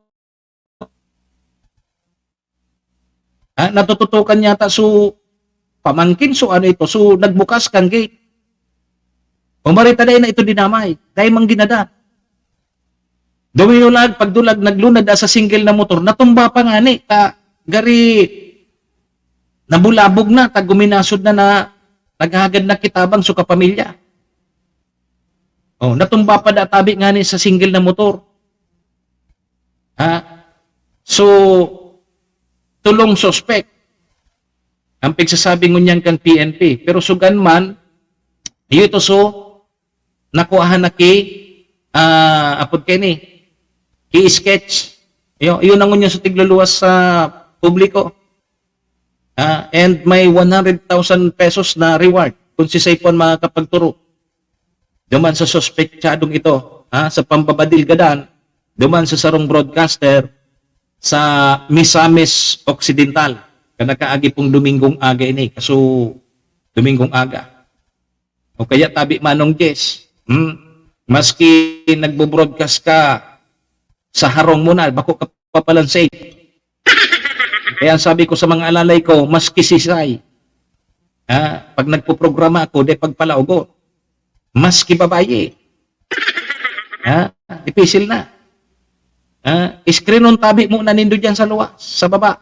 Ha? Natututukan yata so pamangkin, so ano ito, so nagbukas kang gate. O marita dai na ito dinamay, dai man ginadan. Duminulag, pagdulag, naglunad sa single na motor, natumba pa ngani, ta gari nabulabog na, ta guminasod na, na naghahagad na kitabang so kapamilya. Oh, natumba pa da tabi ngani sa single na motor. Ha? So, tulong suspek ang pigsasabi ngunyan kan P N P. Pero sugan man, iyo ito so, nakuahan na ki, ah, apod kay ni, ki-sketch. Iyo, iyo na ngunyan sa tigluluwas sa publiko. Ah, and may one hundred thousand pesos na reward kung si Saipon makakapagturo. Duman sa suspektsadong ito, ha, sa pambabadil gadan, duman sa sarong broadcaster sa Misamis Occidental, kan nakaagi pong Domingong aga ini, kaso Domingong aga. O kaya tabi manong Jess, hmm? Maski nagbo-broadcast ka sa harong mo na, bako ka pa palan safe. Kaya ang sabi ko sa mga alalay ko, maski sisay, ha, pag nagpoprograma ako, di pagpalaogon. Maski babayi. Ha? Dipisil na. Ha? Iskrinon tabi muna nindo diyan sa luwas, sa baba.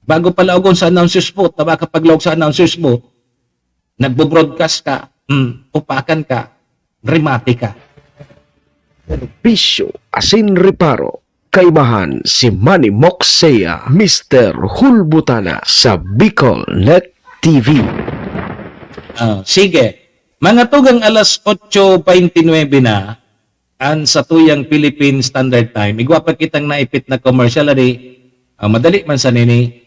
Bago palaogon sa announcer's booth, na baka paglaog sa announcer's booth, nagbo-broadcast ka, hmm, upakan ka, remate ka. Bisyo asin reparo, kaibahan si Manny Moxea, Mister Hulbutana sa Bicol Net T V. Ah, sige. Mga tugang alas otso baynte nuebe na, an satuyang Philippine Standard Time. Igwa pa kitang naipit na commercial, adi, ah, madali man sa nini.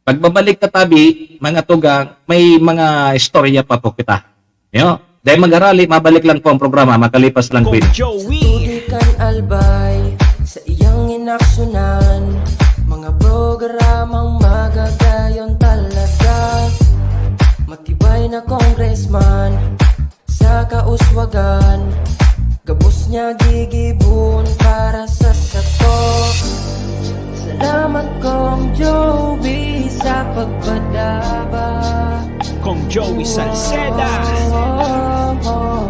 Pagbabalik ta tabi, mga tugang, may mga istorya pa po kita. Yo? Dahil magarali, mabalik lang po ang programa, makalipas lang po. Kong Joey. Sa tubig kan Albay, sa iyang inaksyonan, mga programang magagayon talaga. Matibay na congressman, sa kauswagan, gabos niya gigibon para sa sato. Salamat, Kong Joey, sa pagpadaba. Kong Joey Salceda. Oh, oh, oh.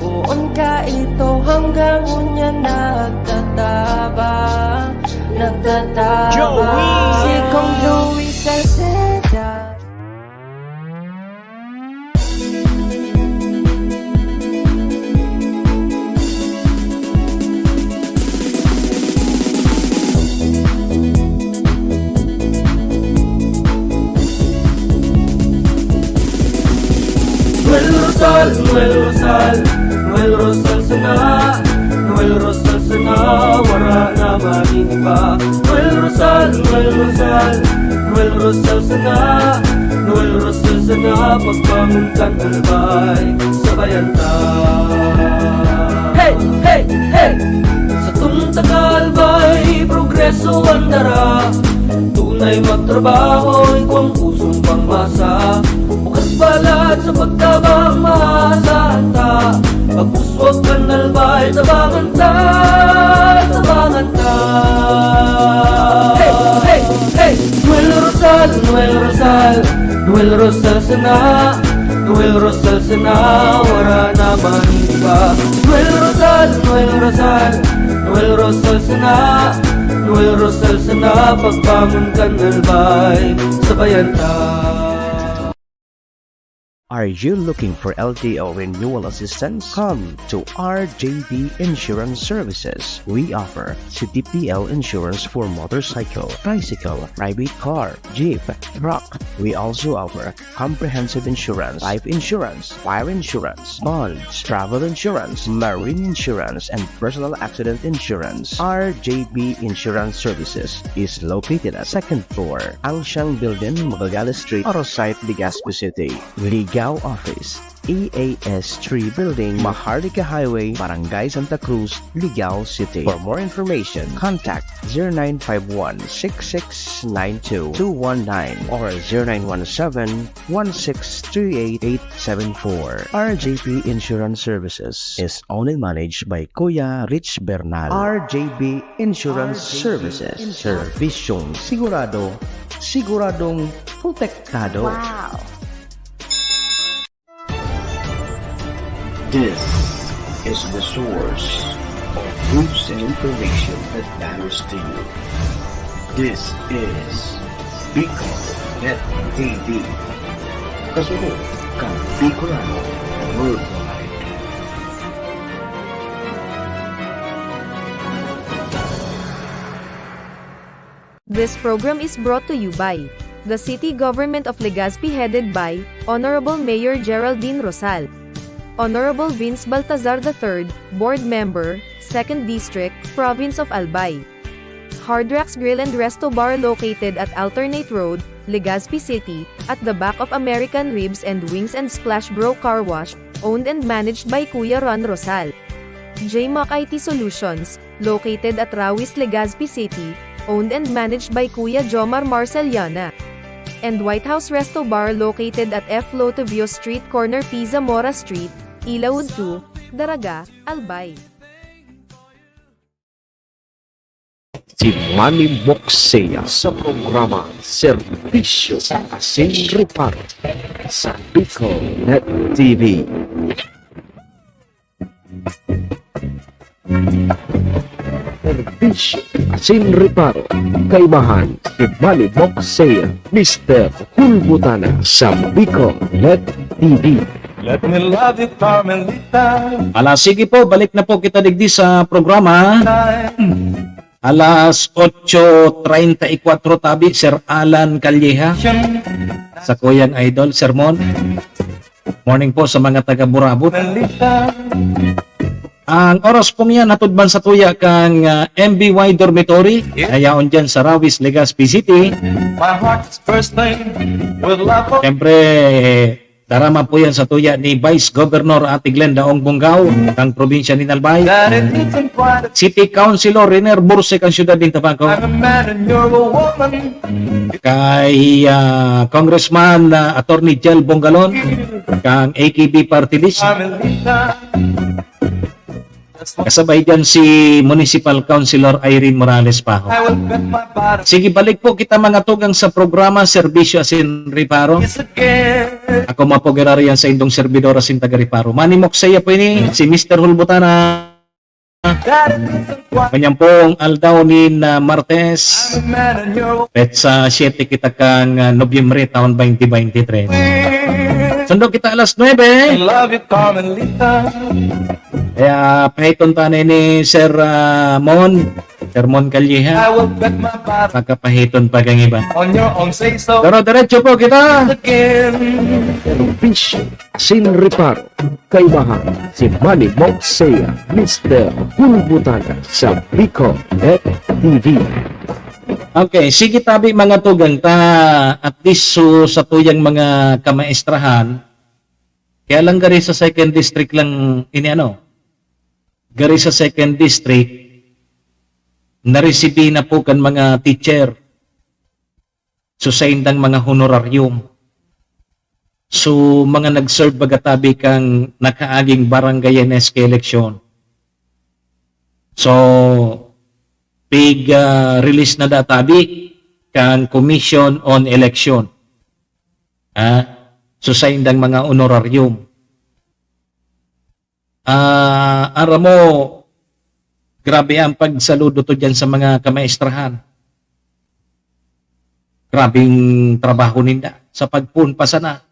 Poon ka ito hanggang unya nagtataba, nagtataba. Joey. Si Kong Joey Salceda. Pagbangon kan Albay, sabayan ta. Hey! Hey! Hey! Sa tunta ka Albay, progreso ang dara. Tunay magtrabaho, ikaw ang pusong pangmasa. Bukas balat sa pagtabang, maasahan ta. Pag-uswag kan Albay, tabangan ta, tabangan ta. Hey! Hey! Hey! Noel Rosal, Noel Rosal, Noel Rosal sana, Noel Rosal sana, wara na man iba. Noel Rosal, Noel Rosal, Noel Rosal sana, Noel Rosal sana, pagbangon kan Albay, sabayan ta. Are you looking for L T O renewal assistance? Come to R J B Insurance Services. We offer C T P L insurance for motorcycle, tricycle, private car, jeep, truck. We also offer comprehensive insurance, life insurance, fire insurance, bonds, travel insurance, marine insurance, and personal accident insurance. R J B Insurance Services is located at second floor, Angsiang Building, Magallanes Street, Oro Site, Legazpi City. Ligao Office, E A S three Building, Maharlika Highway, Barangay Santa Cruz, Ligao City. For more information, contact zero nine five one six six nine two two one nine or zero nine one seven one six three eight eight seven four. R J P Insurance Services is owned and managed by Kuya Rich Bernal. R J B Insurance Services, serbisyong sigurado, siguradong protektado. Wow! This is the source of news and information that matters to you. This is Bicol Net T V. Kasunod kan Bicolano Worldwide. This program is brought to you by the City Government of Legazpi, headed by Honorable Mayor Geraldine Rosal, Honorable Vince Baltazar the third, Board Member, Second District, Province of Albay. Hard Rocks Grill and Resto Bar, located at Alternate Road, Legazpi City, at the back of American Ribs and Wings and Splash Bro Car Wash, owned and managed by Kuya Ron Rosal. J Mac I T Solutions, located at Rawis, Legazpi City, owned and managed by Kuya Jomar Marceliana. And White House Resto Bar, located at F Lotovio Street, corner P Zamora Street, Ilaud two, Daraga, Albay. Si Manny Moxea sa programa Serbisyo Asin Reparo sa Bicol Net T V. Serbisyo Asin Reparo, kaimahan si Manny Moxea, Mister Hulbutana sa Bicol Net T V. Let me love you, Carmelita. Ala, sige po, balik na po kita digdi sa programa. Time. Alas otso treinta y cuatro tabi, Sir Alan Calleja. Sa kuyang idol, Sir Mon. Morning po sa mga taga Burabot. Melissa. Ang oras pong yan, hatod man sa tuya kang, ah, M B Y Dormitory. Yeah. Ayaon dyan sa Rawis, Legazpi City. My heart's bursting with love for Siyempre, darama po yan sa tuya ni Vice Governor Ate Glenda Ong Bongao, ng probinsya ni Albay. That it isn't quite a City Councilor Riner Bursek ang siyudad ng Tabaco. I'm a man and you're a woman. Kay, ah, Congressman, ah, Attorney Jel Bongalon, kang A K B Party List. Carmelita. Kasabay dyan si Municipal Councilor Irene Morales Paho. I will bet my bottom Sige, balik po kita mga tugang sa programa Serbisyo Asin Reparo. Is again. Ako mapugirari yan sa indong servidor asin taga Reparo. Manny Moxea po ini, si Mister Hulbutana. That it isn't quite Kanyang pong aldaw nin, ah, Martes, I'm a man and you're petsa siyete kita kang, ah, Nobyembre, taon twenty twenty-three. Sundo kita alas nuebe. I love you, Carmelita. Kaya pahiton ta na ni Sir, ah, Mon, Sir Mon Calleja. I will bet my bottom Pagkapahiton pa kang iba. On your own say so. Pero diretso po kita. Again. Serbisyo Asin Reparo, kaimahan si Manny Moxea, Mister Hulbutana sa Bicol Net T V. Okay, sige tabi mga tugang ta at least so sa tuyang mga kamaestrahan, kaya lang gari sa second district lang ini ano, gari sa second district, naresibi na po kan mga teacher. So sa indang mga honorarium. So mga nag-serve baga tabi kang nakaaging barangay N S K eleksyon. So, pig, ah, release na databi kan Commission on Election. Ah, so sa indang mga honorarium. Ah, aram mo, grabe ang pagsaludo to diyan sa mga kamaestrahan. Grabeng trabaho ninda sa pagpoon pa sana.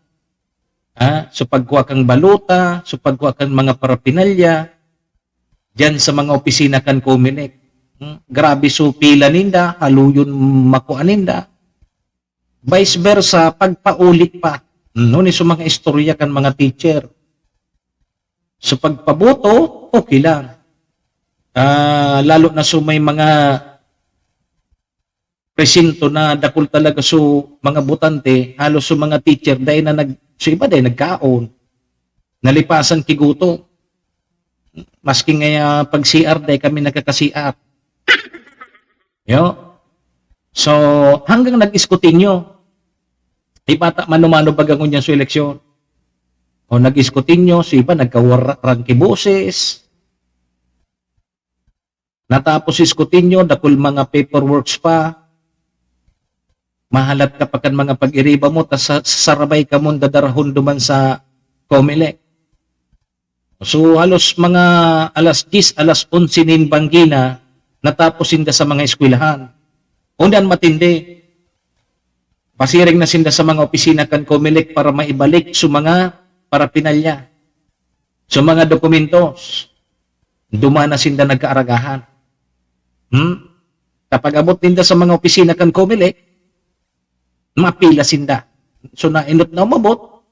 Ah, so pagkuha kang balota, so pagkuha kang mga parapinalya, diyan sa mga opisina kan Comelec. Hmm, grabe so pila ninda, haluyon makua ninda. Vice versa, pagpauli pa. Hmm, ngunit so mga istorya kan mga teacher. So pagpaboto, okay lang. Ah, lalo na so may mga presinto na dakul talaga so mga botante, halos so mga teacher, dai na nag-, so iba dai nagkaon. Nalipasan ki gutom. Maski ngaya pag C R, dai kami nagkaka-C R. Yo? So, hanggang nag-iskutinyo. Iba ta mano-mano baga ngunyan so eleksyon. O nag-iskutinyo, so iba nagkawarang ki boses. Natapos iskutinyo, dakul mga paperworks pa. Mahalat ka pa kan mga pag-iriba mo, tas sa-, sarabay ka mong dadarahon duman sa Comelec. So, halos mga alas diyes, alas onse nin banggi na, natapos sinda sa mga eskwelahan. Undan matindi, pasiring na sinda sa mga opisina kan Comelec para maibalik so mga parapinalya, so mga dokumentos. Duman na sinda nagkaaragahan. Hmm? Kapag abot ninda sa mga opisina kan Comelec, mapila sinda. So, nainot na umabot,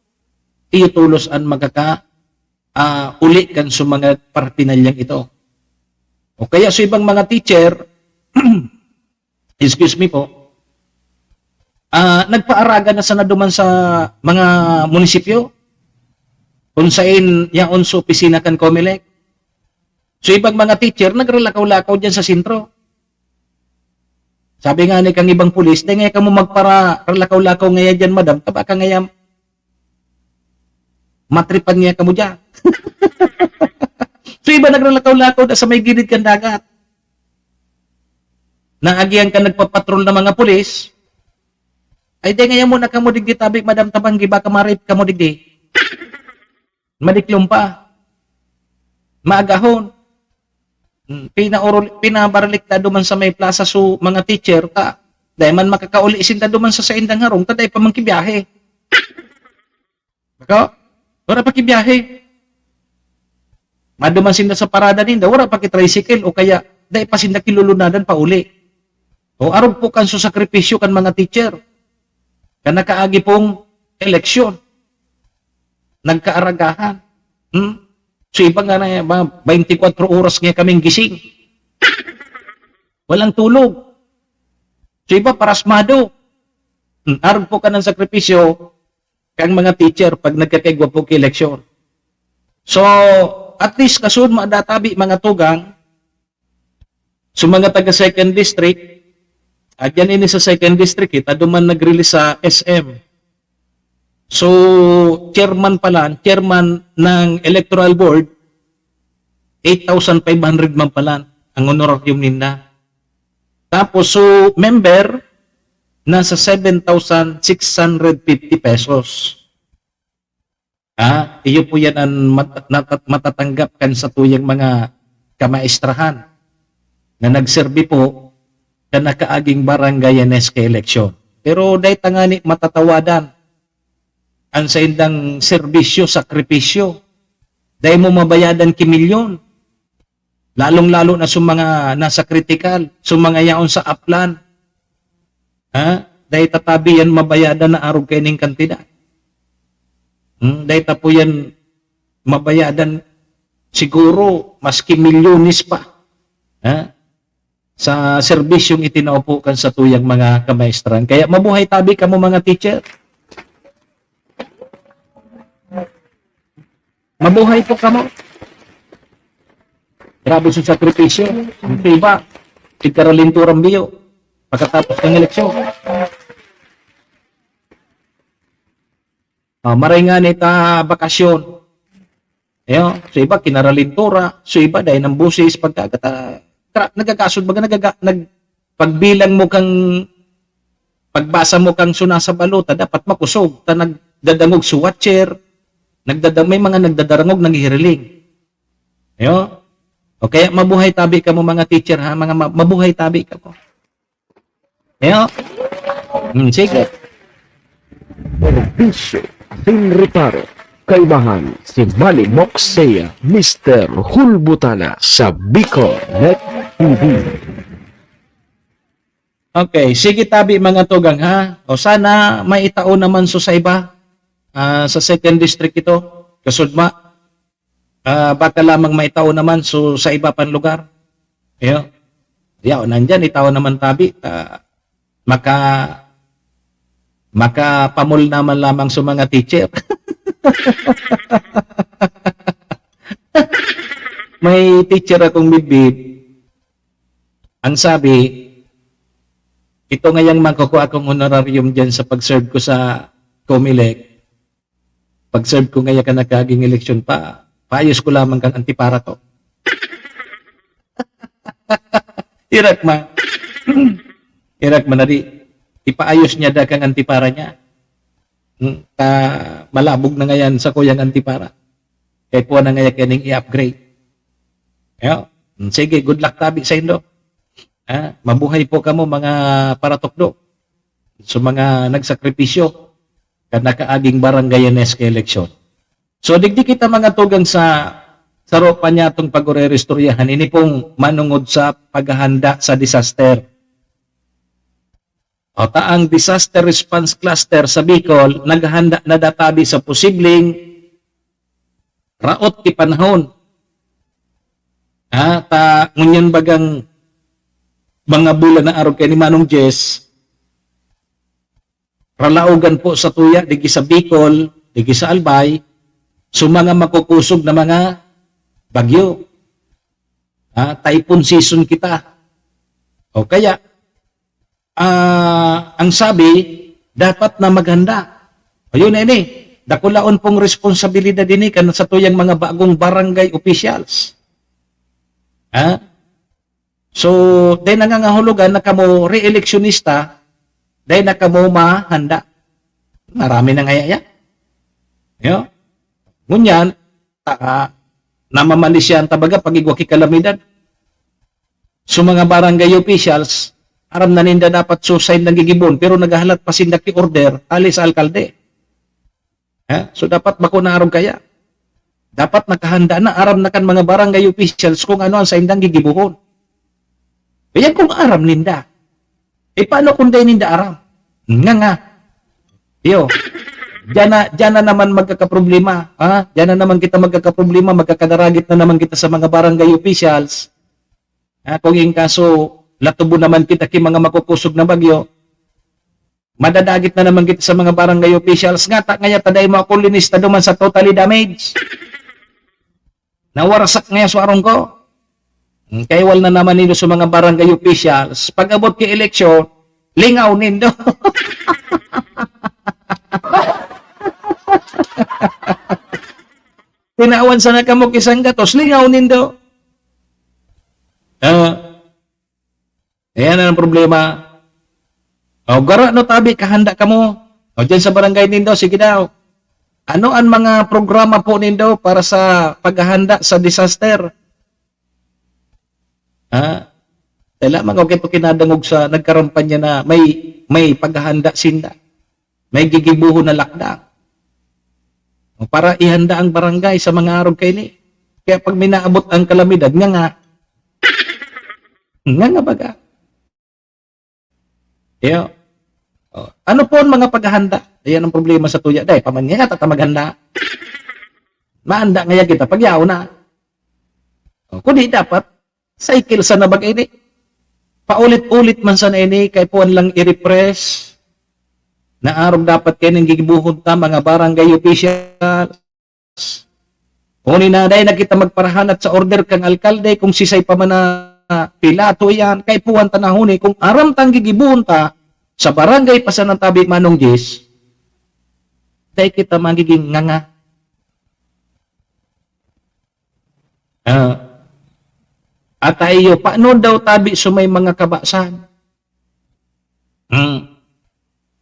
iyo tolos an makaka, ah, uli kan so mga paraphernaliang ito. O kaya so ibang mga teacher, excuse me po, ah, nagpaaraga na sana duman sa mga munisipyo kung sain yaon so opisina kan Comelec. So, ibang mga teacher nagralakaw-lakaw diyan sa sentro. Sabi nga ni kang ibang pulis, "Dai ngaya kamo magparalakaw-lakaw ngaya diyan, madam, ta baka ngaya matripan ngaya kamo diyan." So, iba nagralakaw-lakaw na sa may gilid kan dagat. Naagihan ka nagpapatrol na mga pulis, "Ay, dai ngaya muna kamo digdi tabi, madam, ta banggi baka ma-rape kamo digdi." Madiklom pa. Maagahon. Hmm, pinaurol-, pinabaralik ta duman sa may plaza so mga teacher ta. Dai man makakauli sinda duman sa saindang harong ta dai pa man ki biyahe. Bako? Wala pa ki biyahe. Maduman sinda sa parada ninda, wala pa ki tricycle o kaya dai pa sinda kilulunadan pauli. O arog po kan so sakripisyo kan mga teacher. Kan nakaagi pong eleksyon. Nagkaaragahan. Hmm? So, iba nga na, mga twenty-four oras nga kaming gising. Walang tulog. So, iba parasmado. Hmm, arog po ka ng sakripisyo kang mga teacher pag nagkakaigwa po ki eleksyon. So, at least kasun madatabi mga tugang, so mga taga second district, at yan ini sa second district, kita duman nag-release sa S M. So, chairman pala, chairman ng electoral board, eight thousand five hundred man pala ang honorarium ninda. Tapos, so, member, nasa seven thousand six hundred fifty pesos. Ah, iyo po yan ang mat-, natat-, matatanggap kan satuyang mga kamaestrahan na nagserbi po kan nakaaging barangay N S K eleksyon. Pero dai tangani matatawadan ang saindang serbisyo, sakripisyo. Dai mo mabayadan ki milyon. Lalong-lalo na sa mga nasa kritikal, sa mga yaon sa aplan. Ha? Dai tatabi yan mabayadan na arog kaining kantidad. Hmm? Dai ta po yan mabayadan siguro maski milyones pa. Ha? sa serbisyong itinao po kan satuyang mga kamaestran. Kaya mabuhay tabi kamo, mga teacher. Mabuhay po kamo. Grabe sa sakripisyo. Ang iba, tigkaralinturang biyo pagkatapos ng eleksyon. Ah, maray nga ni ta bakasyon. Ayo, so iba kinaralintura, so iba dahil ng busis pagkagata, tra- nagkakasod baga nagaga, nag, pagbilang mo kang pagbasa mo kang suna sa balota, dapat makusog ta nagdadangog sa watcher, nagdada, may mga nagdadarangog, naghihiriling. Ayo. O kaya mabuhay tabi kamo, mga teacher, ha, mga ma- mabuhay tabi kamo. Ayo. Hmm, sige. Serbisyo sin reparo. Kaibahan si Manny Moxea, Mister Hulbutana sa Bicol Net T V. Okay, sige tabi, mga tugang, ha. O sana maitao naman so sa iba, ah, sa second district ito, kasudma. Ah, baka lamang maitao naman so sa iba pang lugar. Iyo. Yaw, nandyan, itao naman tabi. Ah, maka makapamol naman lamang sa mga teacher. May teacher akong midbid. Ang sabi, ito ngayang makukuha akong honorarium dyan sa pag-serve ko sa Comelec. Pag-serve ko ngaya kan nagkaaging eleksyon pa, paayos ko lamang kang antipara to. Irak ma. Irak ma na di. Ipaayos niya da kang antipara niya. Hmm, ta malabog na ngayan sa kuyang antipara. Kay puwa na ngaya kining i-upgrade. Ayo. Hmm, sige, good luck tabi sa indo. Ha? Mabuhay po kamo, mga paratukdo. So, mga nagsakripisyo kan nakaaging barangay N S K election. So, digdi kita mga tugang sa saro pa niya itong pag-ureristoryahan. Ini pong manungod sa paghahanda sa disaster. O ta ang Disaster Response Cluster sa Bicol, naghahanda na da tabi sa posibleng raot ki panahon. Ha, ta ngunyan bagang mga bulan na arog kay ni Manong Jess, ralaogan po sa tuya, digi sa Bicol, digi sa Albay, so mga makukusog na mga bagyo. Ha, typhoon season kita. O kaya, ah, ang sabi, dapat na maghanda. Ayun na ini. Dakulaon pong responsabilidad ini kan sa tuyang mga bagong barangay officials. Ha? So, dahil nangangahulugan na kamo re-eleksyonista, dahil na kamo mahanda. Marami na ngaya yan. Yo? Ngunyan, ta, namamalisyan ta baga pag igwa ki kalamidad. So, mga barangay officials, aram na ninda dapat suicide nang gigibon, pero naghahalat pa sinda ki order, hali sa alkalde. Ha? So, dapat bako na arog kaya. Dapat nakahanda na, aram na kan mga barangay officials kung ano ang saindang gigibohon. Kaya kung aram ninda, e paano kung dai ninda aram? Nga nga. Yo, diyan na, diyan na naman magkakaproblema. Ha? Diyan na naman kita magkakaproblema, magkakadaragit na naman kita sa mga barangay officials. Ha? Kung in kaso, latubo naman kita ki mga makukusog na bagyo, madadagit na naman kita sa mga barangay officials. Nga, ta, ngaya ta dai mo ako linista duman sa totally damaged. Nawarsak ngaya sa arong ko. Hmm, kaiwal na naman nindo sa mga barangay officials. Pag-abot ki eleksyon, lingaw nindo. Tinawan sana kamo ki sanggatos, lingaw nindo. Ah, ayan ang problema. O, gara no tabi, kahanda kamo. O, dyan sa barangay nindo, sige daw. Ano ang mga programa po nindo para sa paghahanda sa disaster? Ha? Tala, mga okay to kinadangog sa nagkarampanya na may, may paghahanda sinda. May gigibuhon na lakda. O, para ihanda ang barangay sa mga arog kaini. Kaya pag may naabot ang kalamidad, nga nga. Nga nga baga. Iyo. O, ano po ang mga paghahanda? Ayan ang problema sa tuya. Dai, paman nga, tata maghanda. Mahanda ngaya kita, pag yaw na. O, kundi dapat, cycle sa nabag ini. Paulit-ulit man sana ini, kaipuhan lang i-refresh na arog dapat kaini ang gigibohon ta, mga barangay officials. Huni na, dai na kita magparahalat sa order kan alkalde kung sisay pa man na pilato iyan, kaipuhan ta na huni kung aram tang gigibohon ta sa barangay pa sana tabi, Manong Jis, dai kita magiging nganga. Ah. At iyo, paano daw tabi sa may mga kabasan? Hmm.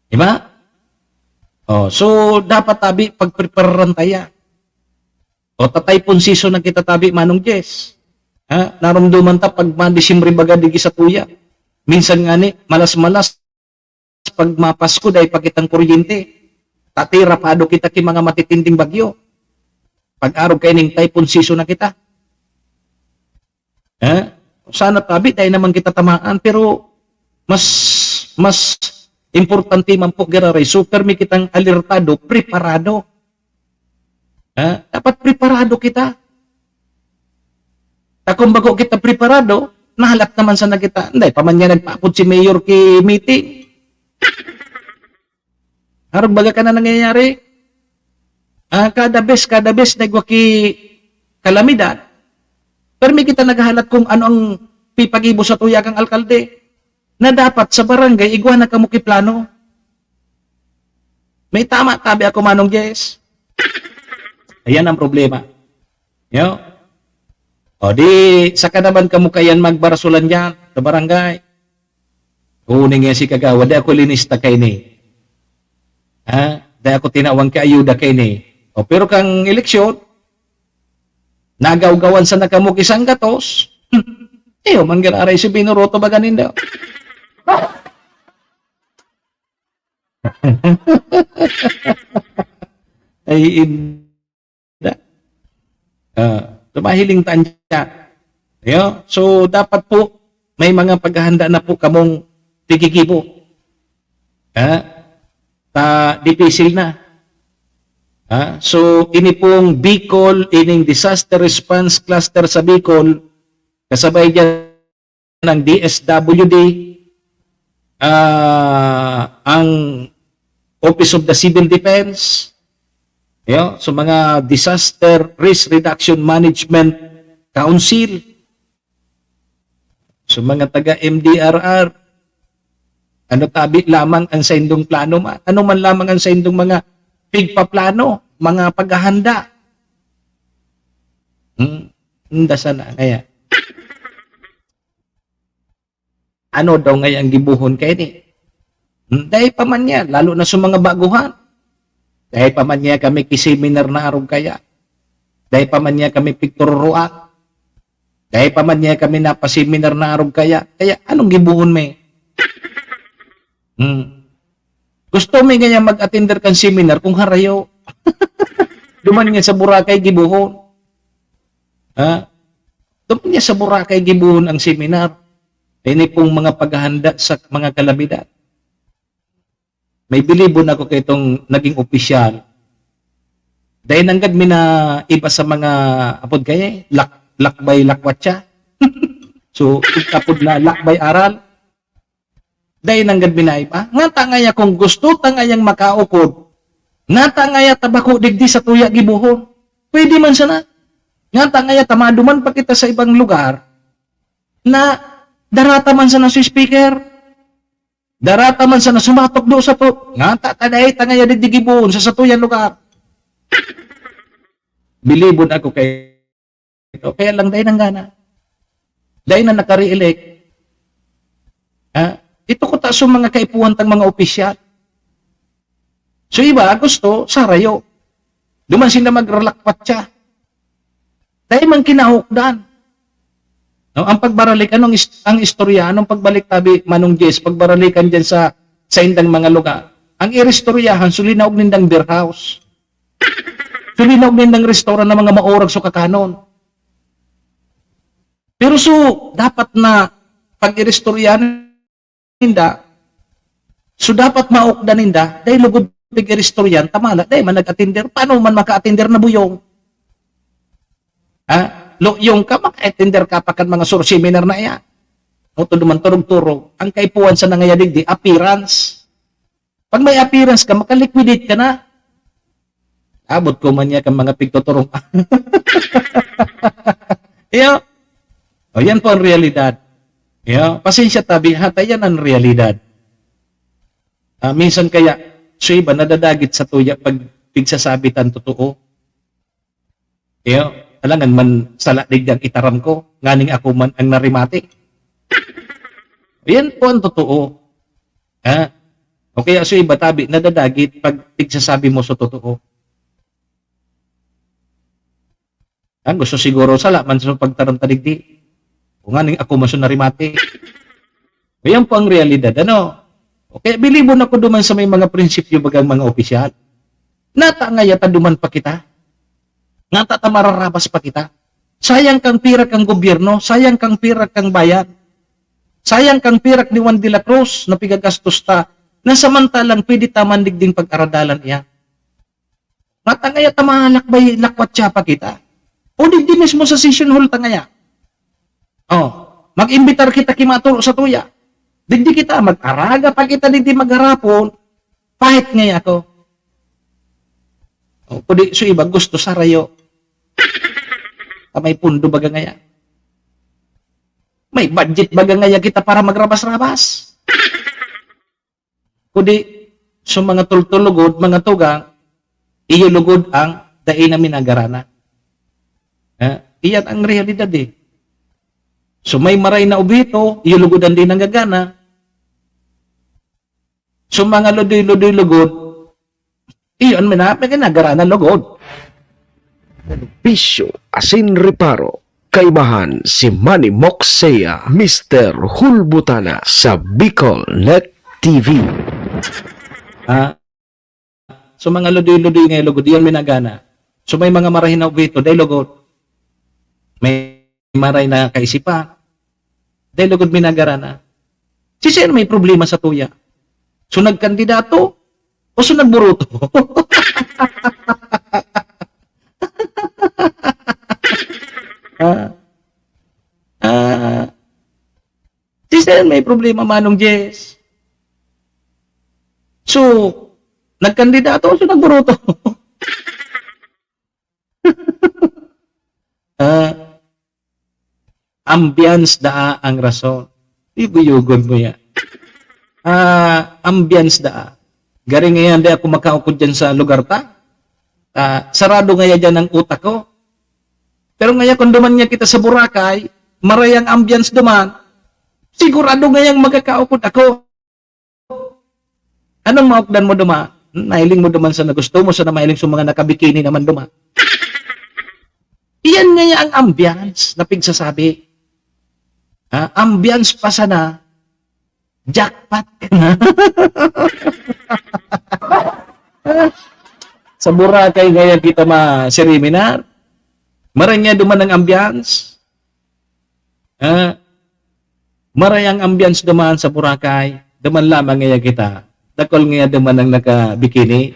Di ba? Oh, so, dapat tabi, pagprepararan ta yan. O, tatay pon season na kita tabi, Manong Jess. Ha? Narumduman ta pag ma-Disyembre baga digi sa tuya. Minsan nga ni, malas-malas, pag mapasko, dai pa kitang kuryente. Tati, rapado kita ki mga matitinding bagyo. Pag-arog kaining typhoon season na kita. Eh? Sana tabi, dai naman kita tamaan, pero mas, mas importante man po, giraray. So, permi kitang alertado, preparado. Eh? Dapat preparado kita. Ta kung bago kita preparado, nahalat naman sana kita. Hindi, pa man niya nagpaapod si Mayor ki meeting. Arog baga ka na nangyayari? Ah, kada bes, kada bes na igwa ki kalamidad, permi kita naghahalat kung ano ang pipagibo sa tuya kang alkalde, na dapat sa barangay, igwa na kamo ki plano. May tama, tabi ako, Manong Jess. Ayan ang problema. Yo? O di, saka naman kamo kayan magbarasulan dyan sa barangay. Kuning nga si Kagawa, di ako linista kaini. Ha? Di ako tinawang ki ayuda kaini. O, pero kang eleksyon, nagawgawan sana kamo ki sanggatos. Iyo, manggiraray si Binoroto baga ninda. Ay, in-, ah, tumahiling taan siya. Yo? So, dapat po, may mga paghahanda na po kamong tigigibo. Ha? Ta, dipisil na. Ha? So, ini pong Bicol, ining disaster response cluster sa Bicol, kasabay dyan ng D S W D, ah, ang Office of the Civil Defense, yo, so mga Disaster Risk Reduction Management Council, so mga taga M D R R, ano tabi lamang ang saindong plano ma-, ano man lamang ang saindong mga pigpaplano, mga paghahanda. Hmm, inda sana kaya. Ano daw ngaya ang gibohon kaini? Hmm, dai pa man niya, lalo na sa mga baguhan. Dai pa man niya kami ki-seminar na arog kaya. Dai pa man niya kami pigtururoan. Dai pa man niya kami napa-seminar na arog kaya. Kaya anong gibohon mi? Hmm. Gusto mi ngaya mag-attender kan seminar kung harayo. Duman nga sa Boracay, gibohon. Ha? Duman nga sa Boracay, gibohon ang seminar. Ini pong mga paghahanda sa mga kalamidad. May bilibon ako kay itong naging opisyal. Dahil nanggad mi na iba sa mga, apod kaya, lak-, lakbay lakwatsa. So, apod na lakbay aral. Dai nanggad binaiba. Ngata ngaya kung gusto ta ngayang makaukod, ngata ngaya ta bako digdi sa tuya gibohon. Pwede man sana. Ngata ngaya ta maduman pa kita sa ibang lugar na darata man sana si speaker. Darata man sana sumatok do sa to. Ngata ta dai ta ngaya digdi gibohon sa satuyang lugar. Bilibon ako kay ito. Kaya lang, dai nanggana. Dai na naka-re-elect. Ha? Ito ko ta sa mga kaipuhan tang mga opisyal. So, iba, gusto, sarayo. Duman sila magralakpat siya. Dai man kinaukdan. No, ang pagbaralik, anong is-, ang istorya, anong pagbalik tabi, Manong Jess, pagbaralikan dyan sa, sa indang mga lugar? Ang iristoryahan, sulinaog nindang beer house. Sulinaog nindang restaurant na mga maurag sa kakanon. Pero so, dapat na pag-iristoryahan ninda, so dapat maukdan ninda, dahil lugod pag-iristoryahan, tamala, dahil man nag-attender, paano man maka-attender na buyong? Ha? Luyong ka, maka-attender ka pa kan mga sur seminar na iyan. O, todo man turog-turog. Ang kaipuhan sana ngaya digdi, appearance. Pag may appearance ka, makaliquidate ka na. Abot ko man niya kan mga pigtuturong. Iyo. O, yan po ang realidad. Iyo. Pasensya tabi, hata yan ang realidad. Ah, minsan kaya, so iba, nadadagit sa tuya pag pigsasabi tan totoo. Iyo, alangan man sala digdi ang itaram ko, nganing ako man ang narimate. Yan po ang totoo. Ha? O kaya so iba tabi, nadadagit pag pigsasabi mo sa totoo. Ang gusto siguro sala man sa pagtaram ta digdi. O nganing ako man so narimate. Yan po ang realidad, ano? O kaya bilibon ako duman sa may mga prinsipyo bagang mga opisyal. Nata ngaya ta duman pa kita. Nata ta mararabas pa kita. Sayang kang pira kang gobyerno, sayang kang pira kang bayan. Sayang kang pirak ni Juan de la Cruz na pigagastos ta, na samantalang pwede ta man digding pag-aradalan iyan. Nata ngaya ta mahalakbay lakwat siya pa kita. O digdi mismo sa session hall ta ngaya. Oh, mag-imbitar kita ki maturo sa tuya. Digdi kita, mag-araga pa kita digdi magharapon, pahit ngaya ako. Oh, kudi so iba gusto sarayo. Ta may pundo baga ngaya. May budget baga ngaya kita para magrabas-rabas. Kudi, so mga tultulugod, mga tugang, iyo lugod ang dai na minagarana. Ha? Iyan ang realidad eh. So may maray na obheto, iyo lugod ang di nanggagana. So mga ludoy-ludoy lugod, iyo ang mina-, may ginagarana lugod. Bisyo asin reparo. Kaibahan si Manny Moxea, Mister Hulbutana sa Bicol Net T V. Ah, so mga ludoy-ludoy nga lugod, iyan minagana. So may mga marahin na obheto, dai lugod. May maray na kaisipan, dai lugod minagarana. Siisay may problema sa tuya? So nagkandidato o so nagburuto? Ah, ah, siisay may problema, Manong Jess? So, nagkandidato o so nagburuto? Ah, ambience daa ang rason. Yugo-yugon mo yan. Ah, ambience daa. Gari ngayon, di ako makaukod dyan sa lugar ta. Ah, sarado ngaya dyan ang utak ko. Pero ngaya, kung duman nga kita sa Boracay, maray ang ambience duman, sigurado ngayang magkakaukod ako. Anong maukdan mo duman? Hmm, mahiling mo duman sa nagusto mo, sa na mahiling sa mga nakabikini naman duman. Iyan ngaya ang ambience na pigsasabi. Ha? Ambience pa sana, jackpot ka na. Sa Boracay ngaya kita ma-seminar. Maray nga duman ang ambience. Ha? Maray ang ambience duman sa Boracay. Duman lamang ngaya kita. Dakul ngaya duman ang naka-bikini.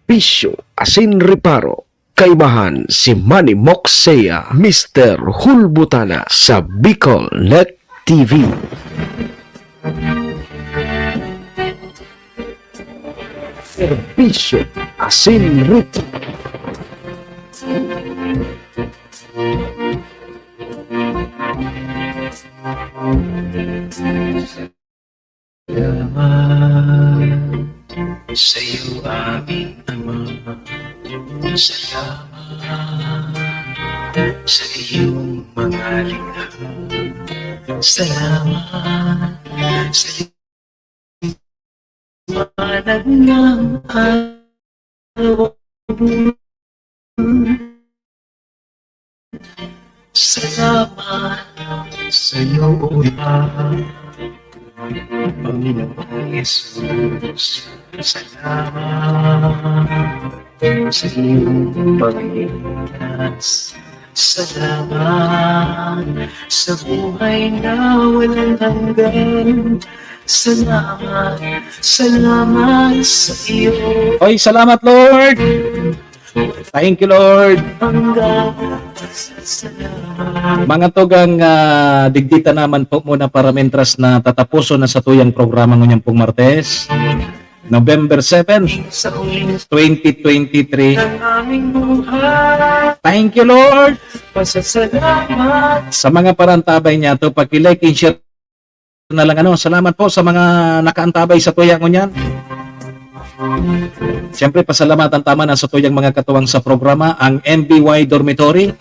Bisyo asin reparo. Kaibahan si Manny Moxea, Mister Hulbutana sa Bicol Net T V. Serbisyo asin reparo. Salamat sa'yo, aming Ama. Salamat sa iyong mga likha. Salamat sa liwanag ng araw. Salamat sa'yo, O Ama, Panginoong Jesus. Salamat sa iyong pagligtas. Salamat sa buhay na walang hanggan. Salamat, salamat sa iyo. Oy, salamat, Lord. Thank you, Lord. Mga tugang, ah, digdi ta naman po muna para mientras na tatapuson na satuyang programa ngunyan pong Martes, November seven, twenty twenty-three. Thank you, Lord. Sa mga parantabay niya to, paki-like and share na lang, ano. Salamat po sa mga nakaantabay sa tuya ngunyan. Siyempre, pasalamatan ta man ang satuyang mga katuwang sa programa, ang M B Y Dormitory,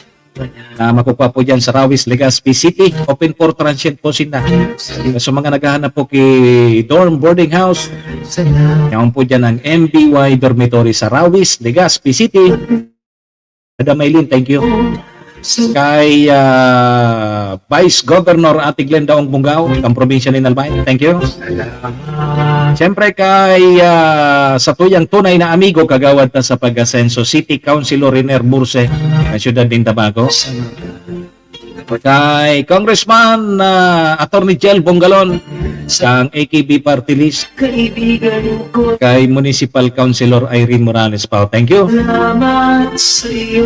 na makukuha po dyan sa Rawis, Legazpi City. Open for transient po sila. So, mga naghahanap po ki dorm boarding house, yaon po dyan ang M B Y Dormitory sa Rawis, Legazpi City. Madam Maylin, thank you. Kay, ah, Vice Governor Ate Glenda Ong Bungao, ang probinsya ni Albay, thank you. Siyempre kay, ah, satuyang tunay na amigo, kagawad ta sa pag-asenso, City Councilor Riner Burse, ng siyudad ng Tabaco. Kay Congressman, ah, Attorney Jel Bongalon, ang A K B Party List. Kaibigan ko. Kay Municipal Councilor Irene Morales Pao. Thank you. Salamat sa iyo.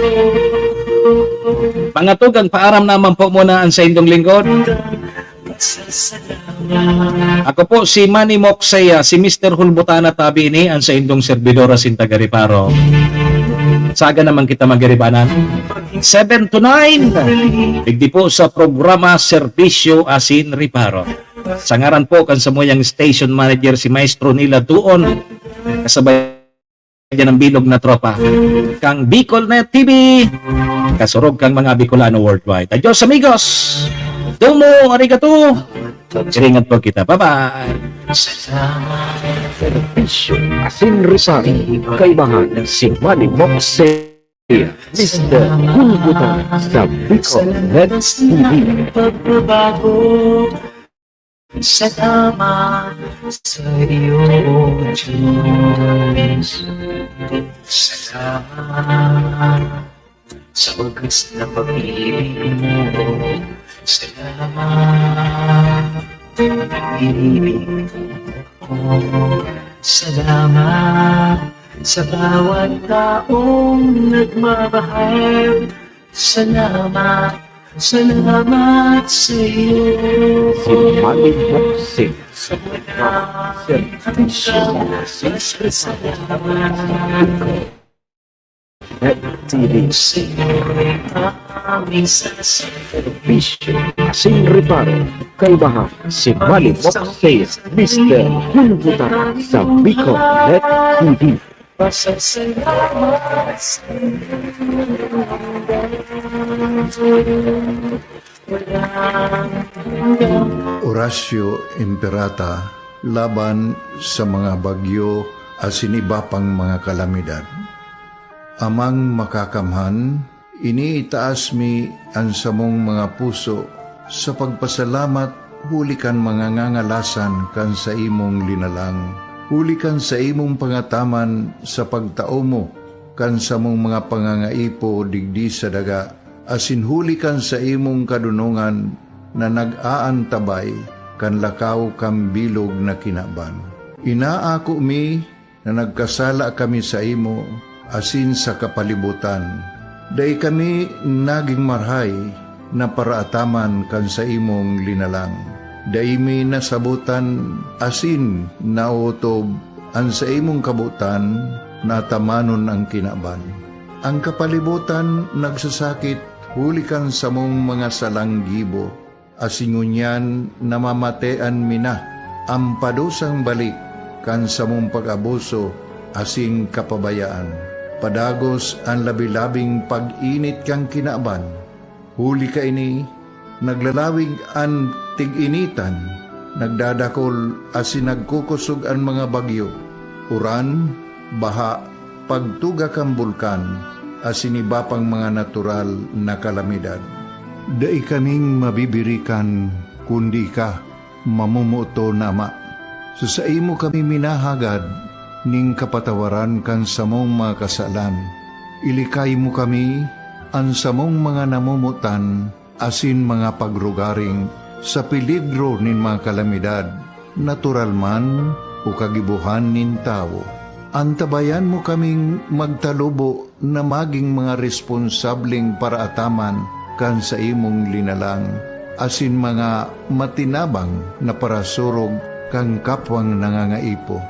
Mga tugang, paaram naman po muna ang sa indong lingkod. Ako po si Manny Moksea, si Mister Hulbutana tabi ini, ang sa indong servidor asin taga-reparo. Saga naman kita magiribanan. Seven to nine. Digdi po sa programa Serbisyo asin Reparo. Sa ngaran po kan samuyang station manager, si Maestro Nila Duon, kasabay dyan ang bilog na tropa kang Bicol Net T V, kasurog kang mga Bicolano worldwide. Adios, amigos! Domo arigato! Iringat po kita. Bye-bye! Serbisyo asin Reparo, kaibahan si Manny Moksea, Mister Hulbutana sa Bicol Net T V. Salamat sa iyo, O Diyos. Salamat sa wagas na pag-ibig mo. Salamat, pag-ibig mo. Salamat sa bawat taong nagmamahal. Salamat, salamat sa iyo. Si Manny Moksea, Serbisyo asin Reparo. Net T V. Serbisyo asin Reparo, kaibahan si Manny Moksea, Mister Hulbutana sa Bicol Net T V. Pasasalamat sa iyo. Horacio Imperata laban sa mga bagyo asin iba pang mga kalamidad. Amang Makakamhan, iniitaas mi an samong mga puso sa pagpasalamat huli kan mga ngangalasan kan saimong linalang, huli kan saimong pangataman sa pagtao mo kan samong mga pangangaipo digdi sa daga, asin huli kan saimong kadonongan na nag-aantabay kan lakaw kan bilog na kinaban. Inaako mi na nagkasala kami saimo asin sa kapalibotan. Dai kami nagin marahay na paraataman kan saimong linalang. Dai mi nasabotan asin naotob an saimong kabotan na atamanon an kinaban. An kapalibotan nagsasakit huli kan samong mga salang gibo, asin ngunyan namamatean mi na an padusang balik kan samong pag-abuso asin kapabayaan. Padagos an labi-labing pag-init kan kinaban. Huli kaini, naglalawig an tig-initan, nagdadakol asin nagkukosog an mga bagyo, uran, baha, pagtuga kan bulkan, asin iba pang mga natural na kalamidad. Dai kaming mabibirikan kundi ika, mamomoton na Ama. Sa saimo kami minahagad nin kapatawaran kan samong mga kasalan. Ilikay mo kami, an samong mga namomotan, asin mga pagrugaring sa peligro nin mga kalamidad, natural man o kagibohan nin tawo. Antabayan mo kaming magtalubo na magin mga responsableng paraataman kan saimong linalang, asin mga matinabang na parasurog kan kapwang nangangaipo.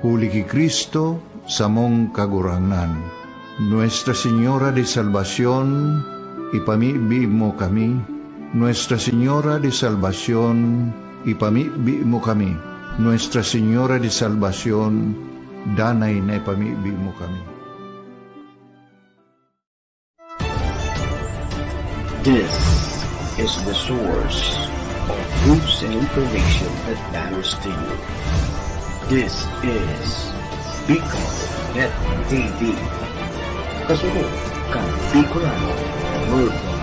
Huli ki Cristo, samong Kagurangnan. Nuestra Señora de Salvacion, ipamibi mo kami. Nuestra Señora de Salvacion, ipamibi mo kami. Nuestra Señora de Salvacion, danay na ipamibi mo kami. This is the source of news and information that matters to you. This is Bicol Net T V. Kasunod kan Bicolano Worldwide.